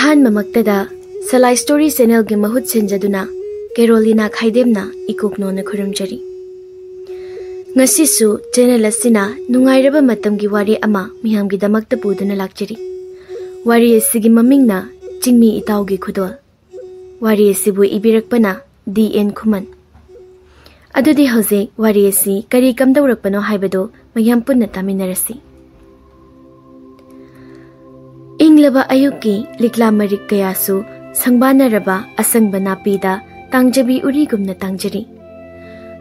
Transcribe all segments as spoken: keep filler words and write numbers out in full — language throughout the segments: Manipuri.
ꯑꯍꯥꯟꯕꯃꯛꯇꯗ ꯁꯂꯥꯏ ꯁ꯭ꯇꯣꯔꯤ ꯆꯦꯅꯦꯜꯒꯤ ꯃꯍꯨꯠ ꯁꯤꯟꯖꯗꯨꯅ ꯀꯦꯔꯣꯂꯤꯅꯥ ꯈꯥꯏꯗꯦꯝꯅ ꯏꯀꯣꯛꯅꯣꯅ ꯈꯨꯔꯨꯝꯖꯔꯤ꯫ ꯉꯁꯤꯁꯨ ꯆꯦꯅꯦꯜ ꯑꯁꯤꯅ ꯅꯨꯡꯉꯥꯏꯔꯕ ꯃꯇꯝꯒꯤ ꯋꯥꯔꯤ ꯑꯃ ꯃꯤꯌꯥꯝꯒꯤꯗꯃꯛꯇ ꯄꯨꯗꯨꯅ ꯂꯥꯛꯆꯔꯤ꯫ ꯋꯥꯔꯤ ꯑꯁꯤꯒꯤ ꯃꯃꯤꯡꯅ ꯆꯤꯡꯃꯤ ꯏꯇꯥꯎꯒꯤ ꯈꯨꯗꯣꯜ꯫ ꯋꯥꯔꯤ ꯑꯁꯤꯕꯨ ꯏꯕꯤꯔꯛꯄꯅ ꯗꯤ ꯑꯦꯟ ꯈꯨꯃꯟ꯫ ꯑꯗꯨꯗꯤ ꯍꯧꯖꯤꯛ ꯋꯥꯔꯤ ꯑꯁꯤ ꯀꯔꯤ ꯀꯝꯗꯧꯔꯛꯄꯅꯣ ꯍꯥꯏꯕꯗꯨ ꯃꯌꯥꯝ ꯄꯨꯟꯅ ꯇꯥꯃꯤꯟꯅꯔꯁꯤ꯫ ꯏꯪꯂꯕ ꯑꯌꯨꯛꯀꯤ ꯂꯤꯛꯂꯥ ꯃꯔꯤꯛ ꯀꯌꯥꯁꯨ ꯁꯪꯕꯥꯅꯔꯕ ꯑꯁꯪꯕ ꯅꯥꯄꯤꯗ ꯇꯥꯡꯖꯕꯤ ꯎꯔꯤꯒꯨꯝꯅ ꯇꯥꯡꯖꯔꯤ꯫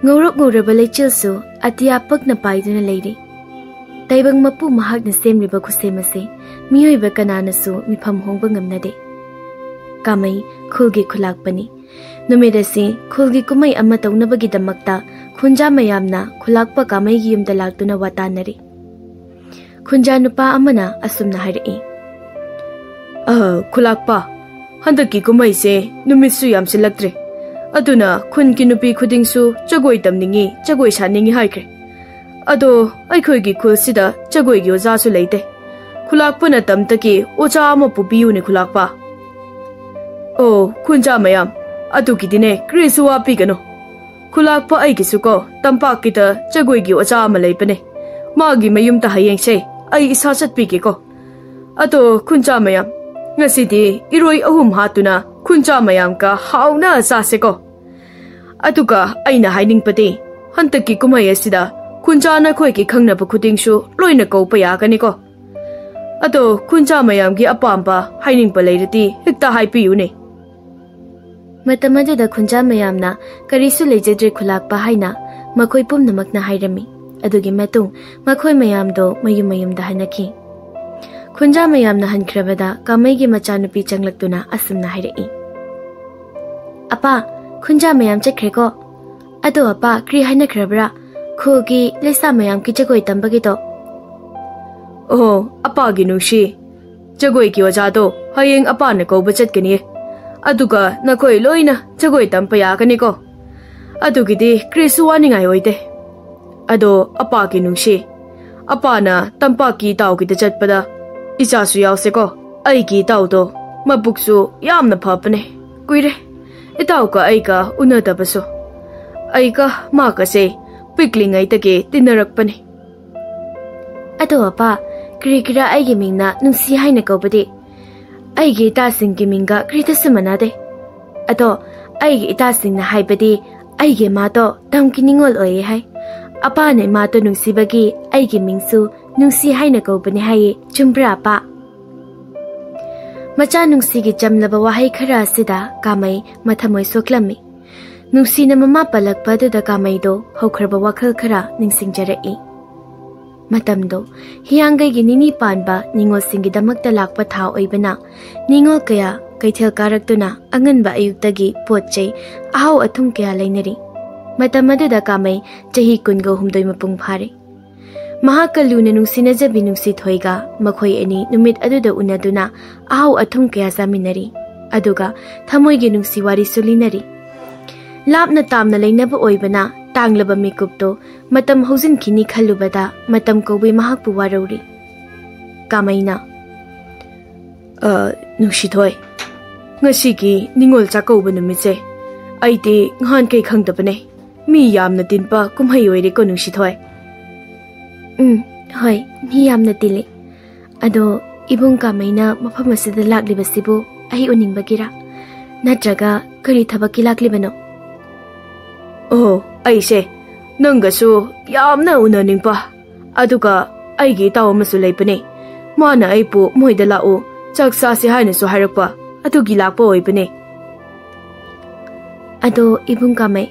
ꯉꯧꯔꯣꯛ ꯉꯧꯔꯕ ꯂꯩꯆꯤꯜꯁꯨ ꯑꯇꯤꯌꯥ ꯄꯛꯅ ꯄꯥꯏꯗꯨꯅ ꯂꯩꯔꯤ꯫ ꯇꯥꯏꯕꯪ ꯃꯄꯨ ꯃꯍꯥꯛꯅ ꯁꯦꯝꯂꯤꯕ ꯈꯨꯠꯁꯦꯝ ꯑꯁꯤ ꯃꯤꯑꯣꯏꯕ ꯀꯅꯥꯅꯁꯨ ꯃꯤꯐꯝ ꯍꯣꯡꯕ ꯉꯝꯅꯗꯦ꯫ ꯀꯥꯃꯩ ꯈꯨꯜꯒꯤ ꯈꯨꯂꯥꯛꯄꯅꯤ꯫ ꯅꯨꯃꯤꯠ ꯑꯁꯤ ꯈꯨꯜꯒꯤ ꯀꯨꯝꯍꯩ ꯑꯃ ꯇꯧꯅꯕꯒꯤꯗꯃꯛꯇ ꯈꯨꯟꯖꯥ ꯃꯌꯥꯝꯅ ꯈꯨꯂꯥꯛꯄ ꯀꯥꯃꯩꯒꯤ ꯌꯨꯝꯗ ꯂꯥꯛꯇꯨꯅ ꯋꯥ ꯇꯥꯅꯔꯤ꯫ ꯈꯨꯟꯖꯥ ꯅꯨꯄꯥ ꯑꯃꯅ ꯑꯁꯨꯝꯅ ꯍꯥꯏꯔꯛꯏ꯫ "ꯑ, ꯈꯨꯂꯥꯛꯄ, ꯍꯟꯗꯛꯀꯤ ꯀꯨꯝꯍꯩꯁꯦ ꯅꯨꯃꯤꯠꯁꯨ ꯌꯥꯝꯁꯤꯜꯂꯛꯇ꯭ꯔꯦ꯫ ꯑꯗꯨꯅ ꯈꯨꯟꯒꯤ ꯅꯨꯄꯤ ꯈꯨꯗꯤꯡꯁꯨ ꯖꯒꯣꯏ ꯇꯝꯅꯤꯡꯉꯤ, ꯖꯒꯣꯏ ꯁꯥꯅꯤꯡꯉꯤ ꯍꯥꯏꯈ꯭ꯔꯦ꯫ ꯑꯗꯣ ꯑꯩꯈꯣꯏꯒꯤ ꯈꯨꯜꯁꯤꯗ ꯖꯒꯣꯏꯒꯤ ꯑꯣꯖꯥꯁꯨ ꯂꯩꯇꯦ꯫ ꯈꯨꯂꯥꯛꯄꯅ ꯇꯝꯇꯒꯤ ꯑꯣꯖꯥ ꯑꯃ ꯄꯨꯕꯤꯌꯨꯅꯦ ꯈꯨꯂꯥꯛꯄ꯫" "ꯑꯣ, ꯈꯨꯟꯖꯥ ꯃꯌꯥꯝ, ꯑꯗꯨꯒꯤꯗꯤꯅꯦ ꯀꯔꯤꯁꯨ ꯋꯥꯕꯤꯒꯅꯨ꯫ ꯈꯨꯂꯥꯛꯄ ꯑꯩꯒꯤꯁꯨ ꯀꯣ, ꯇꯝꯄꯥꯛꯀꯤꯗ ꯖꯒꯣꯏꯒꯤ ꯑꯣꯖꯥ ꯑꯃ ꯂꯩꯕꯅꯦ꯫ ꯃꯥꯒꯤ ꯃꯌꯨꯝꯗ ꯍꯌꯦꯡꯁꯦ ꯑꯩ ꯏꯁꯥ ꯆꯠꯄꯤꯒꯦꯀꯣ꯫ ꯑꯗꯣ ꯈꯨꯟꯖꯥ ꯃꯌꯥꯝ, ꯉꯁꯤꯗꯤ ꯏꯔꯣꯏ ꯑꯍꯨꯝ ꯍꯥꯠꯇꯨꯅ ꯈꯨꯟꯖꯥ ꯃꯌꯥꯝꯒ ꯍꯥꯎꯅ ꯆꯥꯁꯦꯀꯣ꯫ ꯑꯗꯨꯒ ꯑꯩꯅ ꯍꯥꯏꯅꯤꯡꯕꯗꯤ, ꯍꯟꯗꯛꯀꯤ ꯀꯨꯝꯍꯩ ꯑꯁꯤꯗ ꯈꯨꯟꯖꯥ ꯅꯈꯣꯏꯒꯤ ꯈꯪꯅꯕ ꯈꯨꯗꯤꯡꯁꯨ ꯂꯣꯏꯅ ꯀꯧꯕ ꯌꯥꯒꯅꯤꯀꯣ꯫ ꯑꯗꯣ ꯈꯨꯟꯖꯥ ꯃꯌꯥꯝꯒꯤ ꯑꯄꯥꯝꯕ ꯍꯥꯏꯅꯤꯡꯕ ꯂꯩꯔꯗꯤ ꯍꯦꯛꯇ ꯍꯥꯏꯕꯤꯌꯨꯅꯦ꯫" ꯃꯇꯝ ꯑꯗꯨꯗ ꯈꯨꯟꯖꯥ ꯃꯌꯥꯝꯅ ꯀꯔꯤꯁꯨ ꯂꯩꯖꯗ꯭ꯔꯦ ꯈꯨꯂꯥꯛꯄ ꯍꯥꯏꯅ ꯃꯈꯣꯏ ꯄꯨꯝꯅꯃꯛꯅ ꯍꯥꯏꯔꯝꯃꯤ꯫ ꯑꯗꯨꯒꯤ ꯃꯇꯨꯡ ꯃꯈꯣꯏ ꯃꯌꯥꯝꯗꯣ ꯃꯌꯨꯝ ꯃꯌꯨꯝꯗ ꯍꯟꯅꯈꯤ꯫ ꯈꯨꯟꯖꯥ ꯃꯌꯥꯝꯅ ꯍꯟꯈ꯭ꯔꯕꯗ ꯀꯥꯃꯩꯒꯤ ꯃꯆꯥꯅꯨꯄꯤ ꯆꯪꯂꯛꯇꯨꯅ ꯑꯁꯨꯝꯅ ꯍꯥꯏꯔꯛꯏ꯫ "ꯑꯄꯥ, ꯈꯨꯟꯖꯥ ꯃꯌꯥꯝ ꯆꯠꯈ꯭ꯔꯦꯀꯣ꯫ ꯑꯗꯣ ꯑꯄꯥ, ꯀꯔꯤ ꯍꯥꯏꯅꯈ꯭ꯔꯕ꯭ꯔꯥ? ꯈꯨꯜꯒꯤ ꯂꯩꯁꯥ ꯃꯌꯥꯝꯒꯤ ꯖꯒꯣꯏ ꯇꯝꯕꯒꯤꯗꯣ?" "ꯑꯣ, ꯑꯄꯥꯒꯤ ꯅꯨꯡꯁꯤ, ꯖꯒꯣꯏꯒꯤ ꯑꯣꯖꯥꯗꯣ ꯍꯌꯦꯡ ꯑꯄꯥꯅ ꯀꯧꯕ ꯆꯠꯀꯅꯤꯌꯦ꯫ ꯑꯗꯨꯒ ꯅꯈꯣꯏ ꯂꯣꯏꯅ ꯖꯒꯣꯏ ꯇꯝꯕ ꯌꯥꯒꯅꯤꯀꯣ꯫ ꯑꯗꯨꯒꯤꯗꯤ ꯀꯔꯤꯁꯨ ꯋꯥꯅꯤꯡꯉꯥꯏ ꯑꯣꯏꯗꯦ꯫ ꯑꯗꯣ ꯑꯄꯥꯒꯤ ꯅꯨꯡꯁꯤ, ꯑꯄꯥꯅ ꯇꯝꯄꯥꯛꯀꯤ ꯏꯇꯥꯎꯒꯤꯗ ꯆꯠꯄꯗ ꯏꯆꯥꯁꯨ ꯌꯥꯎꯁꯦꯀꯣ, ꯑꯩꯒꯤ ꯏꯇꯥꯎꯗꯣ꯫" ꯃꯕꯨꯛꯁꯨ ꯌꯥꯝꯅ ꯐꯕꯅꯦ꯫ ꯀꯨꯏꯔꯦ ꯏꯇꯥꯎꯒ ꯑꯩꯒ ꯎꯅꯗꯕꯁꯨ꯫ ꯑꯩꯒ ꯃꯥꯒꯁꯦ ꯄꯤꯛꯂꯤꯉꯩꯗꯒꯤ ꯇꯤꯟꯅꯔꯛꯄꯅꯦ꯫ ꯑꯗꯣ ꯑꯄꯥ, ꯀꯔꯤꯒꯤꯔꯥ ꯑꯩꯒꯤ ꯃꯤꯡꯅ ꯅꯨꯡꯁꯤ ꯍꯥꯏꯅ ꯀꯧꯕꯗꯤ? ꯑꯩꯒꯤ ꯏꯇꯥꯁꯤꯡꯒꯤ ꯃꯤꯡꯒ ꯀꯔꯤꯗꯁꯨ ꯃꯥꯟꯅꯗꯦ꯫ ꯑꯗꯣ ꯑꯩꯒꯤ ꯏꯇꯥꯁꯤꯡꯅ ꯍꯥꯏꯕꯗꯤ ꯑꯩꯒꯤ ꯏꯃꯥꯗꯣ ꯇꯝꯒꯤ ꯅꯤꯉꯣꯜ ꯑꯣꯏꯌꯦ ꯍꯥꯏ꯫ ꯑꯄꯥꯅ ꯏꯃꯥꯗꯣ ꯅꯨꯡꯁꯤꯕꯒꯤ ꯑꯩꯒꯤ ꯃꯤꯡꯁꯨ ꯅꯨꯡꯁꯤ ꯍꯥꯏꯅ ꯀꯧꯕꯅꯦ ꯍꯥꯏꯌꯦ꯫ ꯆꯨꯝꯕ꯭ꯔꯥ ꯑꯄꯥ? ꯃꯆꯥ ꯅꯨꯡꯁꯤꯒꯤ ꯆꯝꯂꯕ ꯋꯥꯍꯩ ꯈꯔ ꯑꯁꯤꯗ ꯀꯥꯃꯩ ꯃꯊꯃꯣꯏ ꯁꯣꯛꯂꯝꯃꯤ꯫ ꯅꯨꯡꯁꯤꯅ ꯃꯃꯥ ꯄꯜꯂꯛꯄ ꯑꯗꯨꯗ ꯀꯥꯃꯩꯗꯣ ꯍꯧꯈ꯭ꯔꯕ ꯋꯥꯈꯜ ꯈꯔ ꯅꯤꯡꯁꯤꯡꯖꯔꯛꯏ꯫ ꯃꯇꯝꯗꯣ ꯍꯤꯌꯥꯡꯒꯩꯒꯤ ꯅꯤꯅꯤ ꯄꯥꯟꯕ ꯅꯤꯉꯣꯜꯁꯤꯡꯒꯤꯗꯃꯛꯇ ꯂꯥꯛꯄ ꯊꯥ ꯑꯣꯏꯕꯅ, ꯅꯤꯉꯣꯜ ꯀꯌꯥ ꯀꯩꯊꯦꯜ ꯀꯥꯔꯛꯇꯨꯅ ꯑꯉꯟꯕ ꯑꯌꯨꯛꯇꯒꯤ ꯄꯣꯠ ꯆꯩ, ꯑꯍꯥꯎ ꯑꯊꯨꯝ ꯀꯌꯥ ꯂꯩꯅꯔꯤ꯫ ꯃꯇꯝ ꯑꯗꯨꯗ ꯀꯥꯃꯩ ꯆꯍꯤ ꯀꯨꯟꯒ ꯍꯨꯝꯗꯣꯏ ꯃꯄꯨꯡ ꯐꯥꯔꯦ꯫ ꯃꯍꯥꯛꯀ ꯂꯨꯅ ꯅꯨꯡꯁꯤꯅꯖꯕꯤ ꯅꯨꯡꯁꯤꯊꯣꯏꯒ ꯃꯈꯣꯏ ꯑꯅꯤ ꯅꯨꯃꯤꯠ ꯑꯗꯨꯗ ꯎꯅꯗꯨꯅ ꯑꯍꯥꯎ ꯑꯊꯨꯝ ꯀꯌꯥ ꯆꯥꯃꯤꯟꯅꯔꯤ꯫ ꯑꯗꯨꯒ ꯊꯃꯣꯏꯒꯤ ꯅꯨꯡꯁꯤ ꯋꯥꯔꯤꯁꯨ ꯂꯤꯅꯔꯤ꯫ ꯂꯥꯞꯅ ꯇꯥꯝꯅ ꯂꯩꯅꯕ ꯑꯣꯏꯕꯅ ꯇꯥꯡꯂꯕ ꯃꯤꯀꯨꯞꯇꯣ ꯃꯇꯝ ꯍꯧꯖꯤꯟꯈꯤꯅꯤ ꯈꯜꯂꯨꯕꯗ ꯃꯇꯝ ꯀꯧꯕꯤ ꯃꯍꯥꯛꯄꯨ ꯋꯥꯔꯧꯔꯤ꯫ ꯀꯥꯃꯩꯅ, "ꯑ, ꯅꯨꯡꯁꯤꯊꯣꯏ, ꯉꯁꯤꯒꯤ ꯅꯤꯉꯣꯜ ꯆꯥꯛꯀꯧꯕ ꯅꯨꯃꯤꯠꯁꯦ ꯑꯩꯗꯤ ꯉꯍꯥꯟꯈꯩ ꯈꯪꯗꯕꯅꯦ꯫ ꯃꯤ ꯌꯥꯝꯅ ꯇꯤꯟꯕ ꯀꯨꯝꯍꯩ ꯑꯣꯏꯔꯦꯀꯣ, ꯅꯨꯡꯁꯤꯊꯣꯏ?" "ꯎꯝ, ꯍꯣꯏ, ꯃꯤ ꯌꯥꯝꯅ ꯇꯤꯜꯂꯤ꯫ ꯑꯗꯣ ꯏꯕꯨꯡ ꯀꯥꯃꯩꯅ ꯃꯐꯝ ꯑꯁꯤꯗ ꯂꯥꯛꯂꯤꯕꯁꯤꯕꯨ ꯑꯩ ꯎꯅꯤꯡꯕꯒꯤꯔꯥ? ꯅꯠꯇ꯭ꯔꯒ ꯀꯔꯤ ꯊꯕꯛꯀꯤ ꯂꯥꯛꯂꯤꯕꯅꯣ?" "ꯑꯣ, ꯑꯩꯁꯦ ꯅꯪꯒꯁꯨ ꯌꯥꯝꯅ ꯎꯅꯅꯤꯡꯕ, ꯑꯗꯨꯒ ꯑꯩꯒꯤ ꯏꯇꯥꯎ ꯑꯃꯁꯨ ꯂꯩꯕꯅꯦ꯫ ꯃꯥꯅ ꯑꯩꯕꯨ ꯃꯣꯏꯗ ꯂꯥꯛꯎ, ꯆꯥꯛ ꯆꯥꯁꯤ ꯍꯥꯏꯅꯁꯨ ꯍꯥꯏꯔꯛꯄ, ꯑꯗꯨꯒꯤ ꯂꯥꯛꯄ ꯑꯣꯏꯕꯅꯦ꯫" "ꯑꯗꯣ ꯏꯕꯨꯡ ꯀꯥꯃꯩ,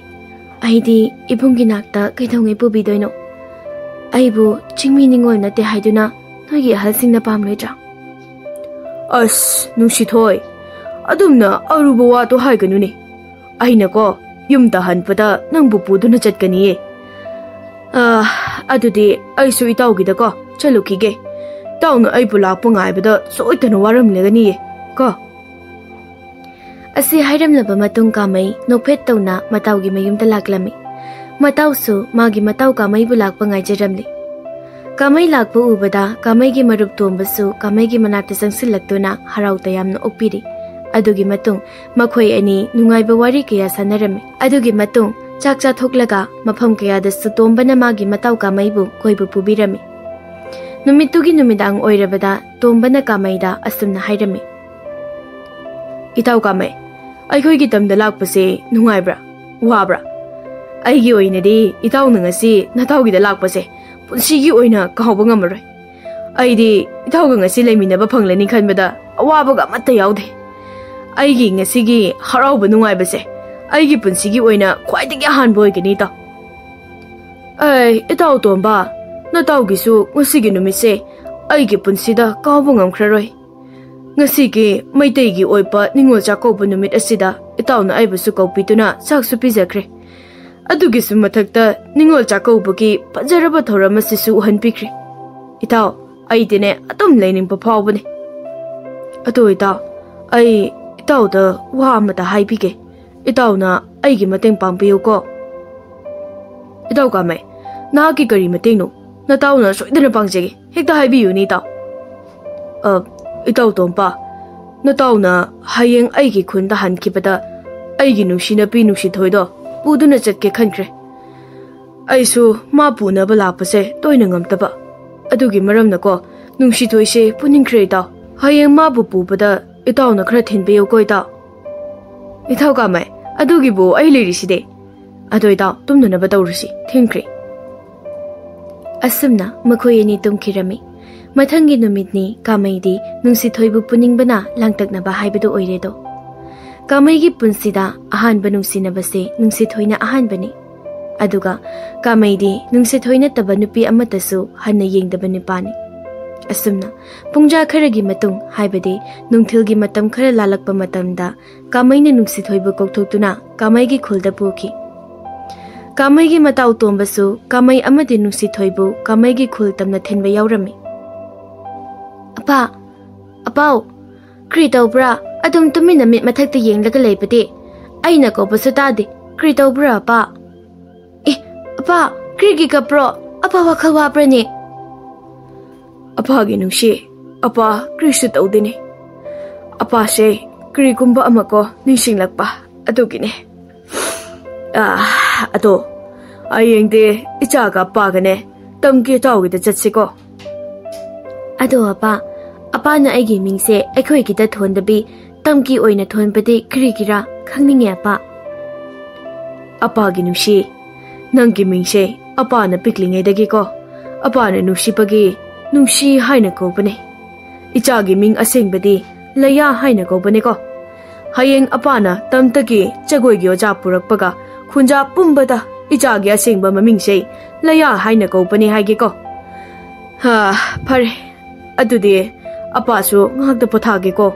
ꯑꯩꯗꯤ ꯏꯕꯨꯡꯒꯤ ꯅꯥꯛꯇ ꯀꯩꯗꯧꯉꯩ ꯄꯨꯕꯤꯗꯣꯏꯅꯣ? ꯑꯩꯕꯨ ꯆꯤꯡꯃꯤ ꯅꯤꯉꯣꯜ ꯅꯠꯇꯦ ꯍꯥꯏꯗꯨꯅ ꯅꯣꯏꯒꯤ ꯑꯍꯜꯁꯤꯡꯅ ꯄꯥꯝꯂꯣꯏꯗ꯭ꯔꯥ?" "ꯑꯁ, ꯅꯨꯡꯁꯤꯊꯣꯏ, ꯑꯗꯨꯝꯅ ꯑꯔꯨꯕ ꯋꯥꯗꯣ ꯍꯥꯏꯒꯅꯨꯅꯦ꯫ ꯑꯩꯅꯀꯣ, ꯌꯨꯝꯗ ꯍꯟꯕꯗ ꯅꯪꯕꯨ ꯄꯨꯗꯨꯅ ꯆꯠꯀꯅꯤꯌꯦ꯫ ꯑ, ꯑꯗꯨꯗꯤ ꯑꯩꯁꯨ ꯏꯇꯥꯎꯒꯤꯗꯀꯣ ꯆꯠꯂꯨꯈꯤꯒꯦ꯫ ꯏꯇꯥꯎꯅ ꯑꯩꯕꯨ ꯂꯥꯛꯄ ꯉꯥꯏꯕꯗ ꯁꯣꯏꯗꯅ ꯋꯥꯔꯝꯂꯒꯅꯤꯌꯦ ꯀꯣ꯫" ꯑꯁꯤ ꯍꯥꯏꯔꯝꯂꯕ ꯃꯇꯨꯡ ꯀꯥꯃꯩ ꯅꯣꯛꯐꯦꯠ ꯇꯧꯅ ꯃꯇꯥꯎꯒꯤ ꯃꯌꯨꯝꯗ ꯂꯥꯛꯂꯝꯃꯤ꯫ ꯃꯇꯥꯎꯁꯨ ꯃꯥꯒꯤ ꯃꯇꯥꯎ ꯀꯥꯃꯩꯕꯨ ꯂꯥꯛꯄ ꯉꯥꯏꯖꯔꯝꯂꯤ꯫ ꯀꯥꯃꯩ ꯂꯥꯛꯄ ꯎꯕꯗ ꯀꯥꯃꯩꯒꯤ ꯃꯔꯨꯞ ꯇꯣꯝꯕꯁꯨ ꯀꯥꯃꯩꯒꯤ ꯃꯅꯥꯛꯇ ꯆꯪꯁꯤꯜꯂꯛꯇꯨꯅ ꯍꯔꯥꯎ ꯇꯌꯥꯝꯅ ꯑꯣꯛꯄꯤꯔꯤ꯫ ꯑꯗꯨꯒꯤ ꯃꯇꯨꯡ ꯃꯈꯣꯏ ꯑꯅꯤ ꯅꯨꯡꯉꯥꯏꯕ ꯋꯥꯔꯤ ꯀꯌꯥ ꯁꯥꯟꯅꯔꯝꯃꯤ꯫ ꯑꯗꯨꯒꯤ ꯃꯇꯨꯡ ꯆꯥꯛ ꯆꯥꯊꯣꯛꯂꯒ ꯃꯐꯝ ꯀꯌꯥꯗꯁꯨ ꯇꯣꯝꯕꯅ ꯃꯥꯒꯤ ꯃꯇꯥꯎ ꯀꯥꯃꯩꯕꯨ ꯀꯣꯏꯕ ꯄꯨꯕꯤꯔꯝꯃꯤ꯫ ꯅꯨꯃꯤꯠꯇꯨꯒꯤ ꯅꯨꯃꯤꯗꯥꯡ ꯑꯣꯏꯔꯕꯗ ꯇꯣꯝꯕꯅ ꯀꯥꯃꯩꯗ ꯑꯁꯨꯝꯅ ꯍꯥꯏꯔꯝꯃꯤ꯫ ꯏꯇꯥꯎ ꯀꯥꯃꯩ, ꯑꯩꯈꯣꯏꯒꯤ ꯇꯝꯗ ꯂꯥꯛꯄꯁꯦ ꯅꯨꯡꯉꯥꯏꯕ꯭ꯔꯥ? ꯋꯥꯕ꯭ꯔꯥ? ꯑꯩꯒꯤ ꯑꯣꯏꯅꯗꯤ ꯏꯇꯥꯎꯅ ꯉꯁꯤ ꯅꯇꯥꯎꯒꯤꯗ ꯂꯥꯛꯄꯁꯦ ꯄꯨꯟꯁꯤꯒꯤ ꯑꯣꯏꯅ ꯀꯥꯎꯕ ꯉꯝꯃꯔꯣꯏ꯫ ꯑꯩꯗꯤ ꯏꯇꯥꯎꯒ ꯉꯁꯤ ꯂꯩꯃꯤꯟꯅꯕ ꯐꯪꯂꯅꯤ ꯈꯟꯕꯗ ꯑꯋꯥꯕꯒ ꯑꯃꯠꯇ ꯌꯥꯎꯗꯦ꯫ ꯑꯩꯒꯤ ꯉꯁꯤꯒꯤ ꯍꯔꯥꯎꯕ ꯅꯨꯡꯉꯥꯏꯕꯁꯦ ꯑꯩꯒꯤ ꯄꯨꯟꯁꯤꯒꯤ ꯑꯣꯏꯅ ꯈ꯭ꯋꯥꯏꯗꯒꯤ ꯑꯍꯥꯟꯕ ꯑꯣꯏꯒꯅꯤ ꯏꯇꯥꯎ꯫ ꯑꯩ, ꯏꯇꯥꯎ ꯇꯣꯝꯕ, ꯅꯇꯥꯎꯒꯤꯁꯨ ꯉꯁꯤꯒꯤ ꯅꯨꯃꯤꯠꯁꯦ ꯑꯩꯒꯤ ꯄꯨꯟꯁꯤꯗ ꯀꯥꯎꯕ ꯉꯝꯈ꯭ꯔꯔꯣꯏ꯫ ꯉꯁꯤꯒꯤ ꯃꯩꯇꯩꯒꯤ ꯑꯣꯏꯕ ꯅꯤꯉꯣꯜ ꯆꯥꯛꯀꯧꯕ ꯅꯨꯃꯤꯠ ꯑꯁꯤꯗ ꯏꯇꯥꯎꯅ ꯑꯩꯕꯨꯁꯨ ꯀꯧꯕꯤꯗꯨꯅ ꯆꯥꯛꯁꯨ ꯄꯤꯖꯈ꯭ꯔꯦ꯫ ꯑꯗꯨꯒꯤꯁꯨ ꯃꯊꯛꯇ ꯅꯤꯉꯣꯜ ꯆꯥꯛꯀꯧꯕꯒꯤ ꯐꯖꯔꯕ ꯊꯧꯔꯝ ꯑꯁꯤꯁꯨ ꯎꯍꯟꯕꯤꯈ꯭ꯔꯦ꯫ ꯏꯇꯥꯎ, ꯑꯩꯗꯤꯅꯦ ꯑꯗꯨꯝ ꯂꯩꯅꯤꯡꯕ ꯐꯥꯎꯕꯅꯦ꯫ ꯑꯗꯣ ꯏꯇꯥꯎ, ꯑꯩ ꯏꯇꯥꯎꯗ ꯋꯥ ꯑꯃꯇ ꯍꯥꯏꯕꯤꯒꯦ꯫ ꯏꯇꯥꯎꯅ ꯑꯩꯒꯤ ꯃꯇꯦꯡ ꯄꯥꯡꯕꯤꯌꯨꯀꯣ꯫ ꯏꯇꯥꯎ ꯀꯥꯃꯩ, ꯅꯍꯥꯛꯀꯤ ꯀꯔꯤ ꯃꯇꯦꯡꯅꯣ? ꯅꯇꯥꯎꯅ ꯁꯣꯏꯗꯅ ꯄꯥꯡꯖꯒꯦ꯫ ꯍꯦꯛꯇ ꯍꯥꯏꯕꯤꯌꯨꯅꯦ ꯏꯇꯥꯎ꯫ ꯑ, ꯏꯇꯥꯎ ꯇꯣꯝꯕ, ꯅꯇꯥꯎꯅ ꯍꯌꯦꯡ ꯑꯩꯒꯤ ꯈꯨꯟꯗ ꯍꯟꯈꯤꯕꯗ ꯑꯩꯒꯤ ꯅꯨꯡꯁꯤꯅꯕꯤ ꯅꯨꯡꯁꯤꯊꯣꯏꯗꯣ ꯄꯨꯗꯨꯅ ꯆꯠꯀꯦ ꯈꯟꯈ꯭ꯔꯦ꯫ ꯑꯩꯁꯨ ꯃꯥ ꯄꯨꯅꯕ ꯂꯥꯛꯄꯁꯦ ꯇꯣꯏꯅ ꯉꯝꯗꯕ꯫ ꯑꯗꯨꯒꯤ ꯃꯔꯝꯅꯀꯣ, ꯅꯨꯡꯁꯤꯊꯣꯏꯁꯦ ꯄꯨꯅꯤꯡꯈ꯭ꯔꯦ ꯏꯇꯥꯎ꯫ ꯍꯌꯦꯡ ꯃꯥꯕꯨ ꯄꯨꯕꯗ ꯏꯇꯥꯎꯅ ꯈꯔ ꯊꯤꯟꯕꯤꯌꯨꯀꯣ ꯏꯇꯥꯎ꯫ ꯏꯇꯥꯎ ꯀꯥꯃꯩ, ꯑꯗꯨꯒꯤꯕꯨ ꯑꯩ ꯂꯩꯔꯤꯁꯤꯗꯤ꯫ ꯑꯗꯣ ꯏꯇꯥꯎ, ꯇꯨꯝꯅꯅꯕ ꯇꯧꯔꯁꯤ, ꯊꯦꯡꯈ꯭ꯔꯦ꯫ ꯑꯁꯨꯝꯅ ꯃꯈꯣꯏ ꯑꯅꯤ ꯇꯨꯝꯈꯤꯔꯝꯃꯤ꯫ ꯃꯊꯪꯒꯤ ꯅꯨꯃꯤꯠꯅꯤ ꯀꯥꯃꯩꯗꯤ ꯅꯨꯡꯁꯤꯊꯣꯏꯕꯨ ꯄꯨꯅꯤꯡꯕꯅ ꯂꯥꯡꯇꯛꯅꯕ ꯍꯥꯏꯕꯗꯨ ꯑꯣꯏꯔꯦꯗꯣ꯫ ꯀꯥꯃꯩꯒꯤ ꯄꯨꯟꯁꯤꯗ ꯑꯍꯥꯟꯕ ꯅꯨꯡꯁꯤꯅꯕꯁꯦ ꯅꯨꯡꯁꯤꯊꯣꯏꯅ ꯑꯍꯥꯟꯕꯅꯤ꯫ ꯑꯗꯨꯒ ꯀꯥꯃꯩꯗꯤ ꯅꯨꯡꯁꯤꯊꯣꯏ ꯅꯠꯇꯕ ꯅꯨꯄꯤ ꯑꯃꯠꯇꯁꯨ ꯍꯟꯅ ꯌꯦꯡꯗꯕ ꯅꯨꯄꯥꯅꯤ꯫ ꯑꯁꯨꯝꯅ ꯄꯨꯡꯖꯥ ꯈꯔꯒꯤ ꯃꯇꯨꯡ, ꯍꯥꯏꯕꯗꯤ ꯅꯨꯡꯊꯤꯜꯒꯤ ꯃꯇꯝ ꯈꯔ ꯂꯥꯜꯂꯛꯄ ꯃꯇꯝꯗ, ꯀꯥꯃꯩꯅ ꯅꯨꯡꯁꯤꯊꯣꯏꯕꯨ ꯀꯧꯊꯣꯛꯇꯨꯅ ꯀꯥꯃꯩꯒꯤ ꯈꯨꯜꯗ ꯄꯨꯈꯤ꯫ ꯀꯥꯃꯩꯒꯤ ꯃꯇꯥꯎ ꯇꯣꯝꯕꯁꯨ ꯀꯥꯃꯩ ꯑꯃꯗꯤ ꯅꯨꯡꯁꯤꯊꯣꯏꯕꯨ ꯀꯥꯃꯩꯒꯤ ꯈꯨꯜ ꯇꯝꯅ ꯊꯤꯟꯕ ꯌꯥꯎꯔꯝꯃꯤ꯫ "ꯑꯄꯥ, ꯑꯄꯥꯎ, ꯀ꯭ꯔꯤ ꯇꯧꯕ꯭ꯔꯥ? ꯑꯗꯨꯝ ꯇꯨꯃꯤꯟꯅ ꯃꯤꯠ ꯃꯊꯛꯇ ꯌꯦꯡꯂꯒ ꯂꯩꯕꯗꯤ? ꯑꯩꯅ ꯀꯧꯕꯁꯨ ꯇꯥꯗꯦ꯫ ꯀ꯭ꯔꯤ ꯇꯧꯕ꯭ꯔꯥ, ꯑꯄꯥ?" "ꯑꯦ, ꯑꯄꯥ, ꯀ꯭ꯔꯤꯒꯤ ꯀꯞꯄ꯭ꯔꯣ? ꯑꯄꯥ ꯋꯥꯈꯜ ꯋꯥꯕ꯭ꯔꯅꯦ?" ꯑꯄꯥꯒꯤ ꯅꯨꯡꯁꯤ, ꯑꯄꯥ, ꯀꯔꯤꯁꯨ ꯇꯧꯗꯦꯅꯦ꯫ ꯑꯄꯥꯁꯦ ꯀꯔꯤꯒꯨꯝꯕ ꯑꯃꯀꯣ ꯅꯤꯡꯁꯤꯡꯂꯛꯄ ꯑꯗꯨꯒꯤꯅꯦ꯫ ꯑꯥ, ꯑꯗꯣ, ꯍꯌꯦꯡꯗꯤ ꯏꯆꯥꯒ ꯑꯄꯥꯒꯅꯦ ꯇꯝꯀꯦ ꯇꯧꯒꯦꯗ ꯆꯠꯁꯤꯀꯣ꯫ ꯑꯗꯣ ꯑꯄꯥ, ꯑꯄꯥꯅ ꯑꯩꯒꯤ ꯃꯤꯡꯁꯦ ꯑꯩꯈꯣꯏꯒꯤꯗ ꯊꯣꯟꯗꯕꯤ ꯇꯝꯀꯤ ꯑꯣꯏꯅ ꯊꯣꯟꯕꯗꯤ ꯀꯔꯤꯒꯤꯔꯥ ꯈꯪꯅꯤꯡꯉꯦ ꯑꯄꯥ꯫ ꯑꯄꯥꯒꯤ ꯅꯨꯡꯁꯤ, ꯅꯪꯒꯤ ꯃꯤꯡꯁꯦ ꯑꯄꯥꯅ ꯄꯤꯛꯂꯤꯉꯩꯗꯒꯤꯀꯣ, ꯑꯄꯥꯅ ꯅꯨꯡꯁꯤꯕꯒꯤ ꯅꯨꯡꯁꯤ ꯍꯥꯏꯅ ꯀꯧꯕꯅꯦ꯫ ꯏꯆꯥꯒꯤ ꯃꯤꯡ ꯑꯁꯦꯡꯕꯗꯤ ꯂꯩꯌꯥ ꯍꯥꯏꯅ ꯀꯧꯕꯅꯦꯀꯣ꯫ ꯍꯌꯦꯡ ꯑꯄꯥꯅ ꯇꯝꯇꯒꯤ ꯖꯒꯣꯏꯒꯤ ꯑꯣꯖꯥ ꯄꯨꯔꯛꯄꯒ ꯈꯨꯟꯖꯥ ꯄꯨꯝꯕꯗ ꯏꯆꯥꯒꯤ ꯑꯁꯦꯡꯕ ꯃꯃꯤꯡꯁꯦ ꯂꯩꯌꯥ ꯍꯥꯏꯅ ꯀꯧꯕꯅꯦ ꯍꯥꯏꯒꯦꯀꯣ꯫ ꯍꯥ, ꯐꯔꯦ꯫ ꯑꯗꯨꯗꯤ ꯑꯄꯥꯁꯨ ꯉꯥꯏꯍꯥꯛꯇ ꯄꯣꯊꯥꯒꯦꯀꯣ꯫